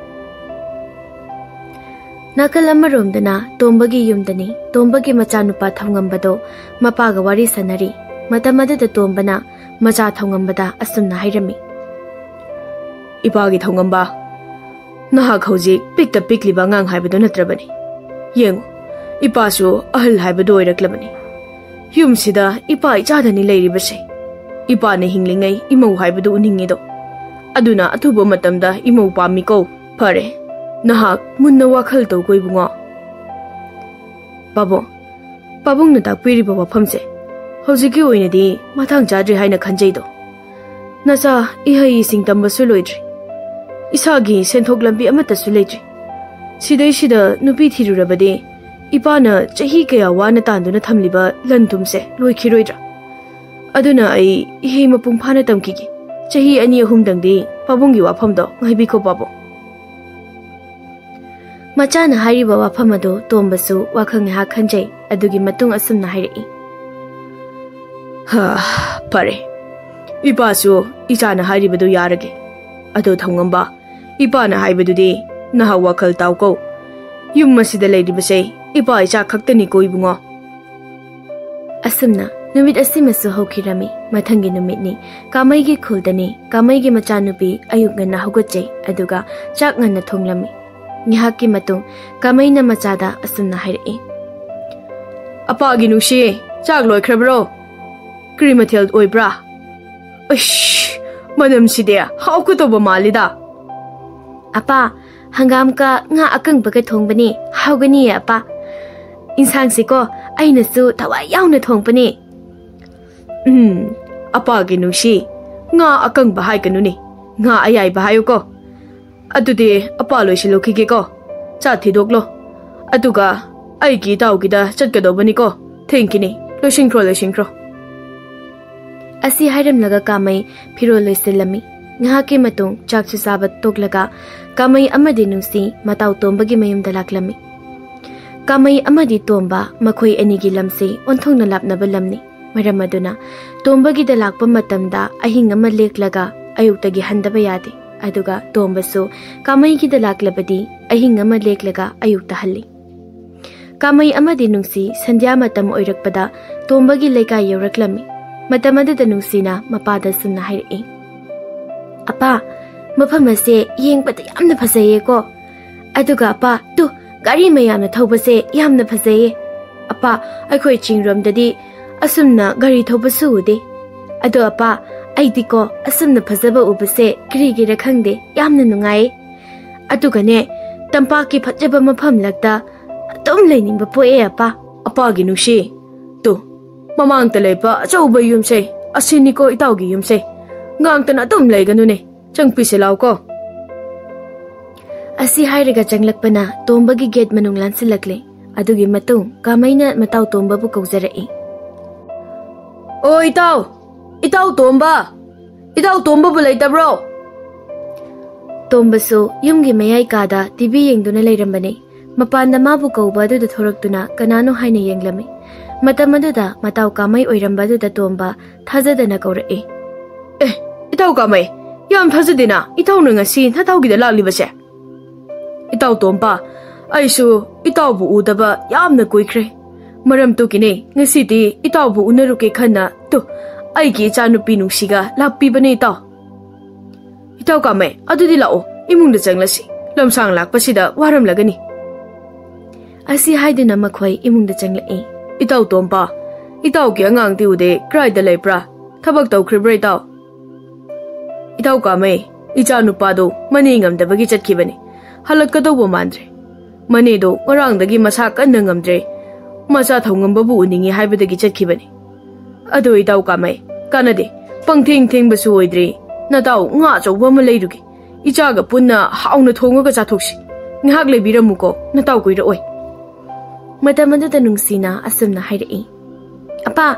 ꯅꯥꯀꯜ ꯑꯃꯔꯣꯝꯗꯅ ꯇꯣꯝꯕꯒꯤ ꯌꯨꯝꯗꯅꯤ꯫ ꯇꯣꯝꯕꯒꯤ ꯃꯆꯥꯅꯨꯄꯥ ꯊꯧꯉꯝꯕꯗꯣ ꯃꯄꯥꯒ ꯋꯥꯔꯤ ꯁꯥꯟꯅꯔꯤ꯫ ꯃꯇꯝ ꯑꯗꯨꯗ ꯇꯣꯝꯕꯅ ꯃꯆꯥ ꯊꯧꯉꯝꯕꯗ ꯑꯁꯨꯝꯅ ꯍꯥꯏꯔꯝꯃꯤ꯫ ꯏꯄꯥꯒꯤ ꯊꯧꯉꯝꯕ, ꯅꯍꯥꯛ ꯍꯧꯖꯤꯛ ꯄꯤꯛꯇ ꯄꯤꯛꯂꯤꯕ ꯑꯉꯥꯡ ꯍꯥꯏꯕꯗꯨ ꯅꯠꯇ꯭ꯔꯕꯅꯤ꯫ ꯌꯦꯡꯉꯨ, ꯏꯄꯥꯁꯨ ꯑꯍꯜ ꯍꯥꯏꯕꯗꯨ ꯑꯣꯏꯔꯛꯂꯕꯅꯤ꯫ ꯌꯨꯝꯁꯤꯗ ꯏꯄꯥ ꯏꯆꯥꯗꯅꯤ ꯂꯩꯔꯤꯕꯁꯦ꯫ ꯏꯄꯥꯅ ꯍꯤꯡꯂꯤꯉꯩ ꯏꯃꯧ ꯍꯥꯏꯕꯗꯨ ꯎꯅꯤꯡꯉꯤꯗꯣ꯫ ꯑꯗꯨꯅ ꯑꯊꯨꯕ ꯃꯇꯝꯗ ꯏꯃꯧ ꯄꯥꯝꯃꯤꯀꯣ꯫ ꯐꯔꯦ, ꯅꯍꯥꯛ ꯃꯨꯟꯅ ꯋꯥꯈꯜ ꯇꯧꯀꯣ ꯏꯕꯨꯡꯉꯣ꯫ ꯄꯥꯕꯨꯡ, ꯄꯥꯕꯨꯡꯅ ꯇꯥꯛꯄꯤꯔꯤꯕ ꯋꯥꯐꯝꯁꯦ ꯍꯧꯖꯤꯛꯀꯤ ꯑꯣꯏꯅꯗꯤ ꯃꯇꯥꯡ ꯆꯥꯗ꯭ꯔꯤ ꯍꯥꯏꯅ ꯈꯟꯖꯩꯗꯣ꯫ ꯅꯆꯥ ꯏꯍꯩ ꯏꯁꯤꯡ ꯇꯝꯕꯁꯨ ꯂꯣꯏꯗ꯭ꯔꯤ꯫ ꯏꯁꯥꯒꯤ ꯁꯦꯟꯊꯣꯛ ꯂꯝꯕꯤ ꯑꯃꯠꯇꯁꯨ ꯂꯩꯇ꯭ꯔꯤ꯫ ꯁꯤꯗꯩꯁꯤꯗ ꯅꯨꯄꯤ ꯊꯤꯔꯨꯔꯕꯗꯤ ꯏꯄꯥꯅ ꯆꯍꯤ ꯀꯌꯥ ꯋꯥꯅ ꯇꯥꯟꯗꯨꯅ ꯊꯝꯂꯤꯕ ꯂꯟ ꯊꯨꯝꯁꯦ ꯂꯣꯏꯈꯤꯔꯣꯏꯗ꯭ꯔꯥ? ꯑꯗꯨꯅ ꯑꯩ ꯏꯍꯩ ꯃꯄꯨꯡ ꯐꯥꯅ ꯇꯝꯈꯤꯒꯦ꯫ ꯆꯍꯤ ꯑꯅꯤ ꯑꯍꯨꯝꯗꯪꯗꯤ ꯄꯥꯕꯨꯡꯒꯤ ꯋꯥꯐꯝꯗꯣ ꯉꯥꯏꯕꯤꯈꯣ ꯄꯥꯕꯨꯡ꯫ ꯃꯆꯥꯅ ꯍꯥꯏꯔꯤꯕ ꯋꯥꯐꯝ ꯑꯗꯨ ꯇꯣꯝꯕꯁꯨ ꯋꯥꯈꯜ ꯉꯥꯏꯍꯥꯛ ꯈꯟꯖꯩ꯫ ꯑꯗꯨꯒꯤ ꯃꯇꯨꯡ ꯑꯁꯨꯝꯅ ꯍꯥꯏꯔꯛꯏ꯫ ꯍꯥ, ꯐꯔꯦ꯫ ꯏꯄꯥꯁꯨ ꯏꯆꯥꯅ ꯍꯥꯏꯔꯤꯕꯗꯨ ꯌꯥꯔꯒꯦ꯫ ꯑꯗꯣ ꯊꯧꯉꯝꯕ, ꯏꯄꯥꯅ ꯍꯥꯏꯕꯗꯨꯗꯤ ꯅꯍꯥꯛ ꯋꯥꯈꯜ ꯇꯥꯎꯀꯣ꯫ ꯌꯨꯝ ꯑꯁꯤꯗ ꯂꯩꯔꯤꯕꯁꯦ ꯏꯄꯥ ꯏꯆꯥ ꯈꯛꯇꯅꯤꯀꯣ ꯏꯕꯨꯡꯉꯣ꯫ ꯑꯁꯨꯝꯅ ꯅꯨꯃꯤꯠ ꯑꯁꯤꯃꯁꯨ ꯍꯧꯈꯤꯔꯝꯃꯤ꯫ ꯃꯊꯪꯒꯤ ꯅꯨꯃꯤꯠꯅꯤ꯫ ꯀꯥꯃꯩꯒꯤ ꯈꯨꯜꯗꯅꯤ꯫ ꯀꯥꯃꯩꯒꯤ ꯃꯆꯥꯅꯨꯄꯤ ꯑꯌꯨꯛ ꯉꯟꯅ ꯍꯧꯒꯠꯆꯩ, ꯑꯗꯨꯒ ꯆꯥꯛ ꯉꯟꯅ ꯊꯣꯡꯂꯝꯃꯤ꯫ ꯉꯥꯏꯍꯥꯛꯀꯤ ꯃꯇꯨꯡ ꯀꯥꯃꯩꯅ ꯃꯆꯥꯗ ꯑꯁꯨꯝꯅ ꯍꯥꯏꯔꯛꯏ꯫ ꯑꯄꯥꯒꯤ ꯅꯨꯡꯁꯤ, ꯆꯥꯛ ꯂꯣꯏꯈ꯭ꯔꯕ꯭ꯔꯣ? ꯀꯔꯤ ꯃꯊꯦꯜ ꯑꯣꯏꯕ꯭ꯔꯥ? ꯑꯩꯁ, ꯃꯅꯝꯁꯤꯗꯤ ꯍꯥꯎꯒꯗꯧꯕ ꯃꯥꯜꯂꯤꯗ꯫ ꯑꯄꯥ, ꯍꯪꯒꯥꯝꯒ ꯉꯥ ꯑꯀꯪꯕꯒ ꯊꯣꯡꯕꯅꯤ, ꯍꯥꯎꯒꯅꯤꯌꯦ ꯑꯄꯥ꯫ ꯏꯟꯁꯥꯡꯁꯤꯀꯣ, ꯑꯩꯅꯁꯨ ꯊꯋꯥꯏ ꯌꯥꯎꯅ ꯊꯣꯡꯕꯅꯤ꯫ ꯎꯝ, ꯑꯄꯥꯒꯤ ꯅꯨꯡꯁꯤ, ꯉꯥ ꯑꯀꯪꯕ ꯍꯥꯏꯒꯅꯨꯅꯦ, ꯉꯥ ꯑꯌꯥꯏꯕ ꯍꯥꯏꯌꯨꯀꯣ꯫ ꯑꯗꯨꯗꯤ ꯑꯄꯥ ꯂꯣꯏꯁꯤꯜꯂꯨꯈꯤꯒꯦꯀꯣ, ꯆꯥ ꯊꯤꯗꯣꯛꯂꯣ꯫ ꯑꯗꯨꯒ ꯑꯩꯒꯤ ꯏꯇꯥꯎꯒꯤꯗ ꯆꯠꯀꯗꯧꯕꯅꯤꯀꯣ, ꯊꯦꯡꯈꯤꯅꯤ, ꯂꯣꯏꯁꯤꯟꯈ꯭ꯔꯣ, ꯂꯣꯏꯁꯤꯟꯈ꯭ꯔꯣ꯫ ꯑꯁꯤ ꯍꯥꯏꯔꯝꯂꯒ ꯀꯥꯃꯩ ꯐꯤꯔꯣꯜ ꯂꯣꯏꯁꯤꯜꯂꯝꯃꯤ꯫ ꯉꯥꯏꯍꯥꯛꯀꯤ ꯃꯇꯨꯡ ꯆꯥꯛꯁꯨ ꯆꯥꯕ ꯇꯣꯛꯂꯒ ꯀꯥꯃꯩ ꯑꯃꯗꯤ ꯅꯨꯡꯁꯤ ꯃꯇꯥꯎ ꯇꯣꯝꯕꯒꯤ ꯃꯌꯨꯝꯗ ꯂꯥꯛꯂꯝꯃꯤ꯫ ꯀꯥꯃꯩ ꯑꯃꯗꯤ ꯇꯣꯝꯕ ꯃꯈꯣꯏ ꯑꯅꯤꯒꯤ ꯂꯝꯁꯤ ꯑꯣꯟꯊꯣꯛꯅ ꯂꯥꯞꯅꯕ ꯂꯝꯅꯤ꯫ ꯃꯔꯝ ꯑꯗꯨꯅ ꯇꯣꯝꯕꯒꯤꯗ ꯂꯥꯛꯄ ꯃꯇꯝꯗ ꯑꯍꯤꯡ ꯑꯃ ꯂꯦꯛꯂꯒ ꯑꯌꯨꯛꯇꯒꯤ ꯍꯟꯗꯕ ꯌꯥꯗꯦ꯫ ꯑꯗꯨꯒ ꯇꯣꯝꯕꯁꯨ ꯀꯥꯃꯩꯒꯤꯗ ꯂꯥꯛꯂꯕꯗꯤ ꯑꯍꯤꯡ ꯑꯃ ꯂꯦꯛꯂꯒ ꯑꯌꯨꯛꯇ ꯍꯜꯂꯤ꯫ ꯀꯥꯃꯩ ꯑꯃꯗꯤ ꯅꯨꯡꯁꯤ ꯁꯟꯙ꯭ꯌꯥ ꯃꯇꯝ ꯑꯣꯏꯔꯛꯄꯗ ꯇꯣꯝꯕꯒꯤ ꯂꯩꯀꯥꯏ ꯌꯧꯔꯛꯂꯝꯃꯤ꯫ ꯃꯇꯝ ꯑꯗꯨꯗ ꯅꯨꯡꯁꯤꯅ ꯃꯄꯥꯗ ꯁꯨꯝꯅ ꯍꯥꯏꯔꯛꯏ, "ꯑꯄꯥ, ꯃꯐꯝ ꯑꯁꯦ ꯌꯦꯡꯕꯗ ꯌꯥꯝꯅ ꯐꯖꯩꯌꯦꯀꯣ꯫ ꯑꯗꯨꯒ ꯑꯄꯥ, ꯇꯨ, ꯒꯥꯔꯤ ꯃꯌꯥꯝꯅ ꯊꯧꯕꯁꯦ ꯌꯥꯝꯅ ꯐꯖꯩꯌꯦ꯫ ꯑꯄꯥ, ꯑꯩꯈꯣꯏ ꯆꯤꯡꯔꯣꯝꯗꯗꯤ ꯑꯁꯨꯝꯅ ꯒꯥꯔꯤ ꯊꯧꯕꯁꯨ ꯎꯗꯦ꯫ ꯑꯗꯣ ꯑꯄꯥ, ꯑꯩꯗꯤꯀꯣ ꯑꯁꯨꯝꯅ ꯐꯖꯕ ꯎꯕꯁꯦ ꯀꯔꯤꯒꯤꯔ ꯈꯪꯗꯦ, ꯌꯥꯝꯅ ꯅꯨꯡꯉꯥꯏꯌꯦ꯫ ꯑꯗꯨꯒꯅꯦ, ꯇꯝꯄꯥꯛꯀꯤ ꯐꯖꯕ ꯃꯐꯝꯂꯛꯇ ꯑꯗꯨꯝ ꯂꯩꯅꯤꯡꯕ ꯄꯣꯛꯑꯦ ꯑꯄꯥ꯫" ꯑꯄꯥꯒꯤ ꯅꯨꯡꯁꯤ, ꯇꯨ, ꯃꯃꯥꯡꯗ ꯂꯩꯕ ꯑꯆꯧꯕ ꯌꯨꯝꯁꯦ, ꯑꯁꯤꯅꯤꯀꯣ ꯏꯇꯥꯎꯒꯤ ꯌꯨꯝꯁꯦ꯫ ꯉꯥꯡꯇꯅ ꯑꯗꯨꯝ ꯂꯩꯒꯅꯨꯅꯦ, ꯆꯪꯄꯤꯁꯦ ꯂꯥꯎꯀꯣ꯫ ꯑꯁꯤ ꯍꯥꯏꯔꯒ ꯆꯪꯂꯛꯄꯅ ꯇꯣꯝꯕꯒꯤ ꯒꯦꯠ ꯃꯅꯨꯡ ꯂꯥꯟꯁꯤꯜꯂꯛꯂꯦ꯫ ꯑꯗꯨꯒꯤ ꯃꯇꯨꯡ ꯀꯥꯃꯩꯅ ꯃꯇꯥꯎ ꯇꯣꯝꯕꯕꯨ ꯀꯧꯖꯔꯛꯏ꯫ "ꯑꯣ ꯏꯇꯥꯎ, ꯏꯇꯥꯎ ꯇꯣꯝꯕ, ꯏꯇꯥꯎ ꯇꯣꯝꯕꯕꯨ ꯂꯩꯇꯕ꯭ꯔꯣ?" ꯇꯣꯝꯕꯁꯨ ꯌꯨꯝꯒꯤ ꯃꯌꯥꯏ ꯀꯥꯗ ꯇꯤꯚꯤ ꯌꯦꯡꯗꯨꯅ ꯂꯩꯔꯝꯕꯅꯤ꯫ ꯃꯄꯥꯟꯗ ꯃꯥꯕꯨ ꯀꯧꯕ ꯑꯗꯨꯗ ꯊꯣꯔꯛꯇꯨꯅ ꯀꯅꯥꯅꯣ ꯍꯥꯏꯅ ꯌꯦꯡꯂꯝꯃꯤ꯫ ꯃꯇꯝ ꯑꯗꯨꯗ ꯃꯇꯥꯎ ꯀꯥꯃꯩ ꯑꯣꯏꯔꯝꯕ ꯑꯗꯨꯗ ꯇꯣꯝꯕ ꯊꯥꯖꯗꯅ ꯀꯧꯔꯛꯏ꯫ "ꯑꯦ, ꯏꯇꯥꯎ ꯀꯥꯃꯩ, ꯌꯥꯝ ꯊꯥꯖꯗꯦꯅ ꯏꯇꯥꯎꯅ ꯉꯁꯤ ꯅꯇꯥꯎꯒꯤꯗ ꯂꯥꯛꯂꯤꯕꯁꯦ꯫ ꯏꯇꯥꯎ ꯇꯣꯝꯕ, ꯑꯩꯁꯨ ꯏꯇꯥꯎꯕꯨ ꯎꯗꯕ ꯌꯥꯝꯅ ꯀꯨꯏꯈ꯭ꯔꯦ꯫ ꯃꯔꯝꯗꯨꯒꯤꯅꯦ ꯉꯁꯤꯗꯤ ꯏꯇꯥꯎꯕꯨ ꯎꯅꯔꯨꯒꯦ ꯈꯟꯅ, ꯇꯨ, ꯑꯩꯒꯤ ꯏꯆꯥꯅꯨꯄꯤ ꯅꯨꯡꯁꯤꯒ ꯂꯥꯛꯄꯤꯕꯅꯦ ꯏꯇꯥꯎ꯫" "ꯏꯇꯥꯎ ꯀꯥꯃꯩ, ꯑꯗꯨꯗꯤ ꯂꯥꯛꯑꯣ, ꯏꯃꯨꯡꯗ ꯆꯪꯂꯁꯤ꯫ ꯂꯝꯁꯥꯡ ꯂꯥꯛꯄꯁꯤꯗ ꯋꯥꯔꯝꯂꯒꯅꯤ꯫" ꯑꯁꯤ ꯍꯥꯏꯗꯨꯅ ꯃꯈꯣꯏ ꯏꯃꯨꯡꯗ ꯆꯪꯂꯛꯏ꯫ "ꯏꯇꯥꯎ ꯇꯣꯝꯕ, ꯏꯇꯥꯎꯒꯤ ꯑꯉꯥꯡꯗꯤ ꯎꯗꯦ, ꯀꯗꯥꯏꯗ ꯂꯩꯕ꯭ꯔꯥ? ꯊꯕꯛ ꯇꯧꯈ꯭ꯔꯤꯕ꯭ꯔꯥ ꯏꯇꯥꯎ?" "ꯏꯇꯥꯎ ꯀꯥꯃꯩ, ꯏꯆꯥ ꯅꯨꯄꯥꯗꯣ ꯃꯅꯦ ꯉꯝꯗꯕꯒꯤ ꯆꯠꯈꯤꯕꯅꯤ꯫ ꯍꯜꯂꯛꯀꯗꯧꯕ ꯃꯥꯟꯗ꯭ꯔꯦ꯫ ꯃꯅꯦꯗꯣ ꯉꯔꯥꯡꯗꯒꯤ ꯃꯁꯥ ꯀꯟꯅ ꯉꯝꯗ꯭ꯔꯦ꯫ ꯃꯆꯥ ꯊꯧꯉꯝꯕꯕꯨ ꯎꯅꯤꯡꯉꯤ ꯍꯥꯏꯕꯗꯒꯤ ꯆꯠꯈꯤꯕꯅꯤ꯫ ꯑꯗꯣ ꯏꯇꯥꯎ ꯀꯥꯃꯩ, ꯀꯥꯟꯅꯗꯦ꯫ ꯄꯪꯊꯦꯡ ꯊꯦꯡꯕꯁꯨ ꯑꯣꯏꯗ꯭ꯔꯤ꯫ ꯅꯇꯥꯎ ꯉꯥ ꯑꯆꯧꯕ ꯑꯃ ꯂꯩꯔꯨꯒꯦ꯫ ꯏꯆꯥꯒ ꯄꯨꯟꯅ ꯍꯥꯎꯅ ꯊꯣꯡꯉꯒ ꯆꯥꯊꯣꯛꯁꯤ꯫ ꯉꯥꯏꯍꯥꯛ ꯂꯩꯕꯤꯔꯝꯃꯨꯀꯣ, ꯅꯇꯥꯎ ꯀꯨꯏꯔꯛꯑꯣꯏ꯫" ꯃꯇꯝ ꯑꯗꯨꯗ ꯅꯨꯡꯁꯤꯅ ꯑꯁꯨꯝꯅ ꯍꯥꯏꯔꯛꯏ, "ꯑꯄꯥ,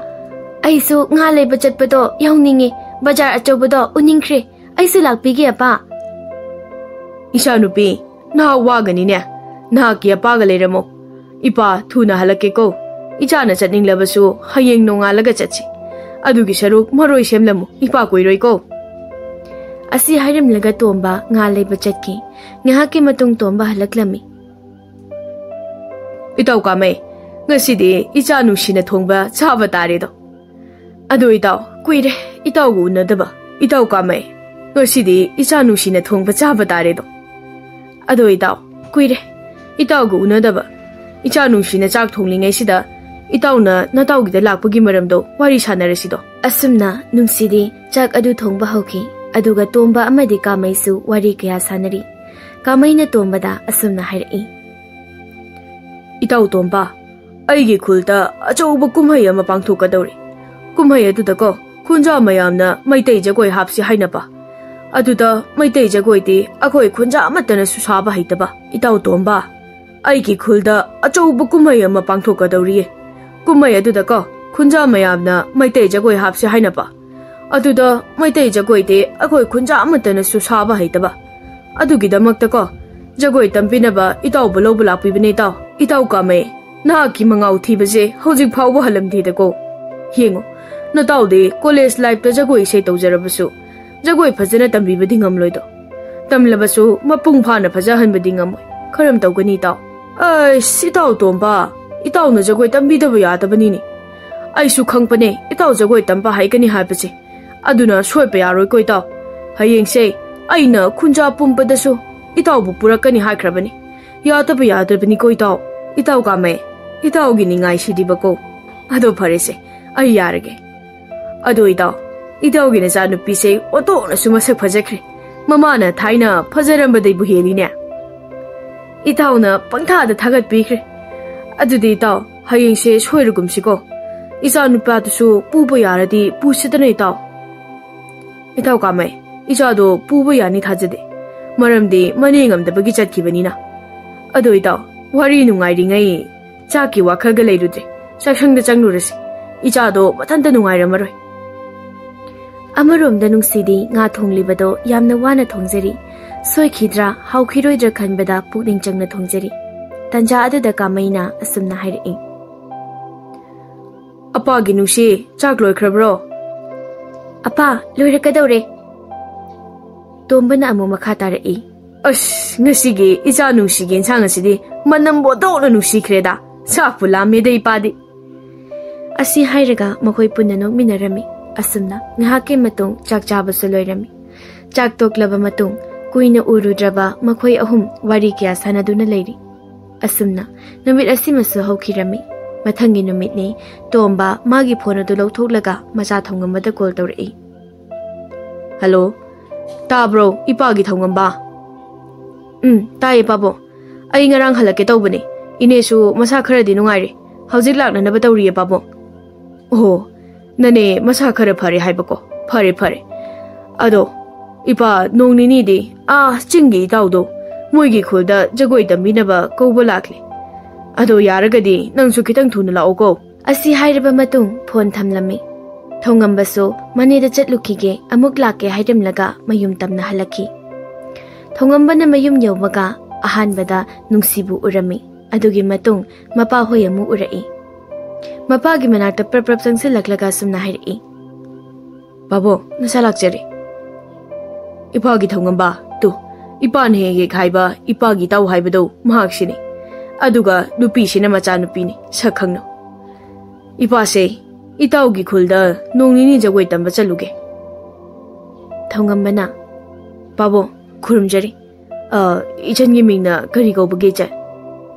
ꯑꯩꯁꯨ ꯉꯥ ꯂꯩꯕ ꯆꯠꯄꯗꯣ ꯌꯥꯎꯅꯤꯡꯉꯤ꯫ ꯕꯖꯥꯔ ꯑꯆꯧꯕꯗꯣ ꯎꯅꯤꯡꯈ꯭ꯔꯦ꯫ ꯑꯩꯁꯨ ꯂꯥꯛꯄꯤꯒꯦ, ꯑꯄꯥ꯫" "ꯏꯆꯥꯅꯨꯄꯤ, ꯅꯍꯥꯛ ꯋꯥꯒꯅꯤꯅꯦ꯫ ꯅꯍꯥꯛꯀꯤ ꯑꯄꯥꯒ ꯂꯩꯔꯝꯃꯣ꯫ ꯏꯄꯥ ꯊꯨꯅ ꯍꯜꯂꯛꯀꯦꯀꯣ꯫ ꯏꯆꯥꯅ ꯆꯠꯅꯤꯡꯂꯕꯁꯨ ꯍꯌꯦꯡ ꯅꯣꯡꯉꯥꯜꯂꯒ ꯆꯠꯁꯤ꯫ ꯑꯗꯨꯒꯤ ꯁꯔꯨꯛ ꯃꯔꯣꯏ ꯁꯦꯝꯂꯝꯃꯨ, ꯏꯄꯥ ꯀꯨꯏꯔꯣꯏꯀꯣ꯫" ꯑꯁꯤ ꯍꯥꯏꯔꯝꯂꯒ ꯇꯣꯝꯕ ꯉꯥ ꯂꯩꯕ ꯆꯠꯈꯤ꯫ ꯉꯥꯏꯍꯥꯛꯀꯤ ꯃꯇꯨꯡ ꯇꯣꯝꯕ ꯍꯜꯂꯛꯂꯝꯃꯤ꯫ "ꯏꯇꯥꯎ ꯀꯥꯃꯩ, ꯉꯁꯤꯗꯤ ꯏꯆꯥ ꯅꯨꯡꯁꯤꯅ ꯊꯣꯡꯕ ꯆꯥꯕ ꯇꯥꯔꯦꯗꯣ꯫ ꯑꯗꯣ ꯏꯇꯥꯎ, ꯀꯨꯏꯔꯦ ꯏꯇꯥꯎꯒ ꯎꯅꯗꯕ꯫ ꯏꯇꯥꯎ ꯀꯥꯃꯩ, ꯉꯁꯤꯗꯤ ꯏꯆꯥ ꯅꯨꯡꯁꯤꯅ ꯊꯣꯡꯕ ꯆꯥꯕ ꯇꯥꯔꯦꯗꯣ꯫ ꯑꯗꯣ ꯏꯇꯥꯎ, ꯀꯨꯏꯔꯦ ꯏꯇꯥꯎꯒ ꯎꯅꯗꯕ꯫ ꯏꯆꯥ ꯅꯨꯡꯁꯤꯅ ꯆꯥꯛ ꯊꯣꯡꯂꯤꯉꯩꯁꯤꯗ ꯏꯇꯥꯎꯅ ꯅꯇꯥꯎꯒꯤꯗ ꯂꯥꯛꯄꯒꯤ ꯃꯔꯝꯗꯣ ꯋꯥꯔꯤ ꯁꯥꯟꯅꯔꯁꯤꯗꯣ꯫" ꯑꯁꯨꯝꯅ ꯅꯨꯡꯁꯤꯗꯤ ꯆꯥꯛ ꯑꯗꯨ ꯊꯣꯡꯕ ꯍꯧꯈꯤ꯫ ꯑꯗꯨꯒ ꯇꯣꯝꯕ ꯑꯃꯗꯤ ꯀꯥꯃꯩꯁꯨ ꯋꯥꯔꯤ ꯀꯌꯥ ꯁꯥꯟꯅꯔꯤ꯫ ꯀꯥꯃꯩꯅ ꯇꯣꯝꯕꯗ ꯑꯁꯨꯝꯅ ꯍꯥꯏꯔꯛꯏ, "ꯏꯇꯥꯎ ꯇꯣꯝꯕ, ꯑꯩꯒꯤ ꯈꯨꯜꯗ ꯑꯆꯧꯕ ꯀꯨꯝꯍꯩ ꯑꯃ ꯄꯥꯡꯊꯣꯛꯀꯗꯧꯔꯤ꯫ ꯀꯨꯝꯍꯩ ꯑꯗꯨꯗꯀꯣ, ꯈꯨꯟꯖꯥ ꯃꯌꯥꯝꯅ ꯃꯩꯇꯩ ꯖꯒꯣꯏ ꯍꯥꯞꯁꯤ ꯍꯥꯏꯅꯕ꯫ ꯑꯗꯨꯗ ꯃꯩꯇꯩ ꯖꯒꯣꯏꯗꯤ ꯑꯩꯈꯣꯏ ꯈꯨꯟꯖꯥ ꯑꯃꯠꯇꯅꯁꯨ ꯁꯥꯕ ꯍꯩꯇꯕ꯫ ꯏꯇꯥꯎ ꯇꯣꯝꯕ, ꯑꯩꯒꯤ ꯈꯨꯜꯗ ꯑꯆꯧꯕ ꯀꯨꯝꯍꯩ ꯑꯃ ꯄꯥꯡꯊꯣꯛꯀꯗꯧꯔꯤꯌꯦ꯫ ꯀꯨꯝꯍꯩ ꯑꯗꯨꯗꯀꯣ, ꯈꯨꯟꯖꯥ ꯃꯌꯥꯝꯅ ꯃꯩꯇꯩ ꯖꯒꯣꯏ ꯍꯥꯞꯁꯤ ꯍꯥꯏꯅꯕ꯫ ꯑꯗꯨꯗ ꯃꯩꯇꯩ ꯖꯒꯣꯏꯗꯤ ꯑꯩꯈꯣꯏ ꯈꯨꯟꯖꯥ ꯑꯃꯠꯇꯅꯁꯨ ꯁꯥꯕ ꯍꯩꯇꯕ꯫ ꯑꯗꯨꯒꯤꯗꯃꯛꯇꯀꯣ, ꯖꯒꯣꯏ ꯇꯝꯕꯤꯅꯕ ꯏꯇꯥꯎꯕꯨ ꯂꯧꯕ ꯂꯥꯛꯄꯤꯕꯅꯦ ꯏꯇꯥꯎ꯫ ꯏꯇꯥꯎ ꯀꯥꯃꯩ, ꯅꯍꯥꯛꯀꯤ ꯃꯉꯥꯎ ꯊꯤꯕꯁꯦ ꯍꯧꯖꯤꯛ ꯐꯥꯎꯕ ꯍꯜꯂꯝꯗꯦꯗꯀꯣ꯫ ꯌꯦꯡꯉꯨ, ꯅꯇꯥꯎꯗꯤ ꯀꯣꯂꯦꯖ ꯂꯥꯏꯐꯇ ꯖꯒꯣꯏ ꯏꯁꯩ ꯇꯧꯖꯔꯕꯁꯨ, ꯖꯒꯣꯏ ꯐꯖꯅ ꯇꯝꯕꯤꯕꯗꯤ ꯉꯝꯂꯣꯏꯗꯣ꯫ ꯇꯝꯂꯕꯁꯨ ꯃꯄꯨꯡ ꯐꯥꯅ ꯐꯖꯍꯟꯕꯗꯤ ꯉꯝꯃꯣꯏ꯫ ꯀꯔꯝ ꯇꯧꯒꯅꯤ ꯏꯇꯥꯎ?" "ꯑꯩꯁ, ꯏꯇꯥꯎ ꯇꯣꯝꯕ, ꯏꯇꯥꯎꯅ ꯖꯒꯣꯏ ꯇꯝꯕꯤꯗꯕ ꯌꯥꯗꯕꯅꯤꯅꯦ꯫ ꯑꯩꯁꯨ ꯈꯪꯕꯅꯦ ꯏꯇꯥꯎ ꯖꯒꯣꯏ ꯇꯝꯕ ꯍꯩꯒꯅꯤ ꯍꯥꯏꯕꯁꯦ꯫ ꯑꯗꯨꯅ ꯁꯣꯏꯕ ꯌꯥꯔꯣꯏꯀꯣ ꯏꯇꯥꯎ꯫ ꯍꯌꯦꯡꯁꯦ ꯑꯩꯅ ꯈꯨꯟꯖꯥ ꯄꯨꯝꯕꯗꯁꯨ ꯏꯇꯥꯎꯕꯨ ꯄꯨꯔꯛꯀꯅꯤ ꯍꯥꯏꯈ꯭ꯔꯕꯅꯤ꯫ ꯌꯥꯗꯕ ꯌꯥꯗ꯭ꯔꯕꯅꯤꯀꯣ ꯏꯇꯥꯎ꯫ ꯏꯇꯥꯎ ꯀꯥꯃꯩ, ꯏꯇꯥꯎꯒꯤ ꯅꯤꯡꯉꯥꯏ ꯁꯤꯗꯤꯕꯀꯣ꯫ ꯑꯗꯣ ꯐꯔꯦꯁꯦ, ꯑꯩ ꯌꯥꯔꯒꯦ꯫ ꯑꯗꯣ ꯏꯇꯥꯎ, ꯏꯇꯥꯎꯒꯤ ꯅꯆꯥꯅꯨꯄꯤꯁꯦ ꯑꯣꯟꯊꯣꯛꯅꯁꯨ ꯃꯁꯛ ꯐꯖꯈ꯭ꯔꯦ꯫ ꯃꯃꯥꯅ ꯊꯥꯏꯅ ꯐꯖꯔꯝꯕꯗꯩꯕꯨ ꯍꯦꯜꯂꯤꯅꯦ꯫ ꯏꯇꯥꯎꯅ ꯄꯪꯊꯥꯗ ꯊꯥꯒꯠꯄꯤꯈ꯭ꯔꯦ꯫ ꯑꯗꯨꯗꯤ ꯏꯇꯥꯎ, ꯍꯌꯦꯡꯁꯦ ꯁꯣꯏꯔꯒꯨꯝꯁꯤꯀꯣ꯫ ꯏꯆꯥ ꯅꯨꯄꯥꯗꯨꯁꯨ ꯄꯨꯕ ꯌꯥꯔꯗꯤ ꯄꯨꯁꯤꯗꯅ ꯏꯇꯥꯎ꯫ ꯏꯇꯥꯎ ꯀꯥꯃꯩ, ꯏꯆꯥꯗꯣ ꯄꯨꯕ ꯌꯥꯅꯤ ꯊꯥꯖꯗꯦ꯫ ꯃꯔꯝꯗꯤ ꯃꯅꯦ ꯉꯝꯗꯕꯒꯤ ꯆꯠꯈꯤꯕꯅꯤꯅ꯫ ꯑꯗꯣ ꯏꯇꯥꯎ, ꯋꯥꯔꯤ ꯅꯨꯡꯉꯥꯏꯔꯤꯉꯩ ꯆꯥꯛꯀꯤ ꯋꯥꯈꯜꯒ ꯂꯩꯔꯨꯗ꯭ꯔꯦ꯫ ꯆꯥꯛꯁꯪꯗ ꯆꯪꯂꯨꯔꯁꯤ꯫ ꯏꯆꯥꯗꯣ ꯃꯊꯟꯇ ꯅꯨꯡꯉꯥꯏꯔꯝꯃꯔꯣꯏ꯫ ꯑꯃꯔꯣꯝꯗ ꯅꯨꯡꯁꯤꯗꯤ ꯉꯥ ꯊꯣꯡꯂꯤꯕꯗꯣ ꯌꯥꯝꯅ ꯋꯥꯅ ꯊꯣꯡꯖꯔꯤ꯫ ꯁꯣꯏꯈꯤꯗ꯭ꯔꯥ, ꯍꯥꯎꯈꯤꯔꯣꯏꯗ꯭ꯔꯥ ꯈꯟꯕꯗ ꯄꯨꯛꯅꯤꯡ ꯆꯪꯅ ꯊꯣꯡꯖꯔꯤ꯫ ꯇꯟꯖꯥ ꯑꯗꯨꯗ ꯀꯥꯃꯩꯅ ꯑꯁꯨꯝꯅ ꯍꯥꯏꯔꯛꯏ꯫ "ꯑꯄꯥꯒꯤ ꯅꯨꯡꯁꯤ, ꯆꯥꯛ ꯂꯣꯏꯈ꯭ꯔꯕ꯭ꯔꯣ?" "ꯑꯄꯥ, ꯂꯣꯏꯔꯛꯀꯗꯧꯔꯦ꯫" ꯇꯣꯝꯕꯅ ꯑꯃꯨꯛ ꯃꯈꯥ ꯇꯥꯔꯛꯏ꯫ "ꯑꯁ, ꯉꯁꯤꯒꯤ ꯏꯆꯥ ꯅꯨꯡꯁꯤꯒꯤ ꯏꯟꯁꯥꯡ ꯑꯁꯤꯗꯤ ꯃꯅꯝ ꯕꯣꯟꯗꯣꯛꯅ ꯅꯨꯡꯁꯤꯈ꯭ꯔꯦꯗ꯫ ꯆꯥꯛꯄꯨ ꯂꯥꯝꯃꯦꯗ ꯏꯄꯥꯗꯤ꯫" ꯑꯁꯤ ꯍꯥꯏꯔꯒ ꯃꯈꯣꯏ ꯄꯨꯟꯅ ꯅꯣꯛꯃꯤꯟꯅꯔꯝꯃꯤ꯫ ꯑꯁꯨꯝꯅ ꯉꯥꯏꯍꯥꯛꯀꯤ ꯃꯇꯨꯡ ꯆꯥꯛ ꯆꯥꯕꯁꯨ ꯂꯣꯏꯔꯝꯃꯤ꯫ ꯆꯥꯛ ꯇꯣꯛꯂꯕ ꯃꯇꯨꯡ ꯀꯨꯏꯅ ꯎꯔꯨꯗ꯭ꯔꯕ ꯃꯈꯣꯏ ꯑꯍꯨꯝ ꯋꯥꯔꯤ ꯀꯌꯥ ꯁꯥꯟꯅꯗꯨꯅ ꯂꯩꯔꯤ꯫ ꯑꯁꯨꯝꯅ ꯅꯨꯃꯤꯠ ꯑꯁꯤꯃꯁꯨ ꯍꯧꯈꯤꯔꯝꯃꯤ꯫ ꯃꯊꯪꯒꯤ ꯅꯨꯃꯤꯠꯅꯤ, ꯇꯣꯝꯕ ꯃꯥꯒꯤ ꯐꯣꯟ ꯑꯗꯨ ꯂꯧꯊꯣꯛꯂꯒ ꯃꯆꯥ ꯊꯧꯉꯝꯕꯗ ꯀꯣꯜ ꯇꯧꯔꯛꯏ꯫ "ꯍꯜꯂꯣ, ꯇꯥꯕ꯭ꯔꯣ, ꯏꯄꯥꯒꯤ ꯊꯧꯉꯝꯕ?" "ꯎꯝ, ꯇꯥꯏꯌꯦ ꯄꯥꯕꯨꯡ꯫ ꯑꯩ ꯉꯔꯥꯡ ꯍꯜꯂꯛꯀꯦ ꯇꯧꯕꯅꯦ꯫ ꯏꯅꯦꯁꯨ ꯃꯁꯥ ꯈꯔꯗꯤ ꯅꯨꯡꯉꯥꯏꯔꯦ꯫ ꯍꯧꯖꯤꯛ ꯂꯥꯛꯅꯅꯕ ꯇꯧꯔꯤꯌꯦ ꯄꯥꯕꯨꯡ꯫" "ꯑꯣꯍꯣ, ꯅꯅꯦ ꯃꯁꯥ ꯈꯔ ꯐꯔꯦ ꯍꯥꯏꯕꯀꯣ? ꯐꯔꯦ, ꯐꯔꯦ꯫ ꯑꯗꯣ, ꯏꯄꯥ, ꯅꯣꯡ ꯅꯤꯅꯤꯗꯤ ꯑꯥ ꯆꯤꯡꯒꯤ ꯏꯇꯥꯎꯗꯣ ꯃꯣꯏꯒꯤ ꯈꯨꯜꯗ ꯖꯒꯣꯏ ꯇꯝꯕꯤꯅꯕ ꯀꯧꯕ ꯂꯥꯛꯂꯦ꯫ ꯑꯗꯣ ꯌꯥꯔꯒꯗꯤ ꯅꯪꯁꯨ ꯈꯤꯇꯪ ꯊꯨꯅ ꯂꯥꯛꯑꯣꯀꯣ꯫" ꯑꯁꯤ ꯍꯥꯏꯔꯕ ꯃꯇꯨꯡ ꯐꯣꯟ ꯊꯝꯂꯝꯃꯤ꯫ ꯊꯧꯉꯝꯕꯁꯨ ꯃꯅꯦꯗ ꯆꯠꯂꯨꯈꯤꯒꯦ, ꯑꯃꯨꯛ ꯂꯥꯛꯀꯦ ꯍꯥꯏꯔꯝꯂꯒ ꯃꯌꯨꯝ ꯇꯝꯅ ꯍꯜꯂꯛꯈꯤ꯫ ꯊꯧꯉꯝꯕꯅ ꯃꯌꯨꯝ ꯌꯧꯕꯒ ꯑꯍꯥꯟꯕꯗ ꯅꯨꯡꯁꯤꯕꯨ ꯎꯔꯝꯃꯤ꯫ ꯑꯗꯨꯒꯤ ꯃꯇꯨꯡ ꯃꯄꯥ ꯍꯣꯏ ꯑꯃꯨꯛ ꯎꯔꯛꯏ꯫ ꯃꯄꯥꯒꯤ ꯃꯅꯥꯛꯇ ꯄ꯭ꯔꯞ ꯄ꯭ꯔꯞ ꯆꯪꯁꯤꯜꯂꯛꯂꯒ ꯑꯁꯨꯝꯅ ꯍꯥꯏꯔꯛꯏ꯫ "ꯄꯥꯕꯨꯡ, ꯅꯁꯥ ꯂꯥꯛꯆꯔꯦ꯫ ꯏꯄꯥꯒꯤ ꯊꯧꯉꯝꯕ, ꯇꯨ, ꯏꯄꯥꯅ ꯍꯦꯛ ꯍꯦꯛ ꯍꯥꯏꯕ ꯏꯄꯥꯒꯤ ꯏꯇꯥꯎ ꯍꯥꯏꯕꯗꯣ ꯃꯍꯥꯛꯁꯤꯅꯤ꯫ ꯑꯗꯨꯒ ꯅꯨꯄꯤꯁꯤꯅ ꯃꯆꯥꯅꯨꯄꯤꯅꯤ, ꯁꯛ ꯈꯪꯅꯧ꯫ ꯏꯄꯥꯁꯦ ꯏꯇꯥꯎꯒꯤ ꯈꯨꯜꯗ ꯅꯣꯡ ꯅꯤꯅꯤ ꯖꯒꯣꯏ ꯇꯝꯕ ꯆꯠꯂꯨꯒꯦ꯫" ꯊꯧꯉꯝꯕꯅ, "ꯄꯥꯕꯨꯡ, ꯈꯨꯔꯨꯝꯖꯔꯤ꯫ ꯑ, ꯏꯆꯟꯒꯤ ꯃꯤꯡꯅ ꯀꯔꯤ ꯀꯧꯕꯒꯦ, ꯏꯆꯟ?"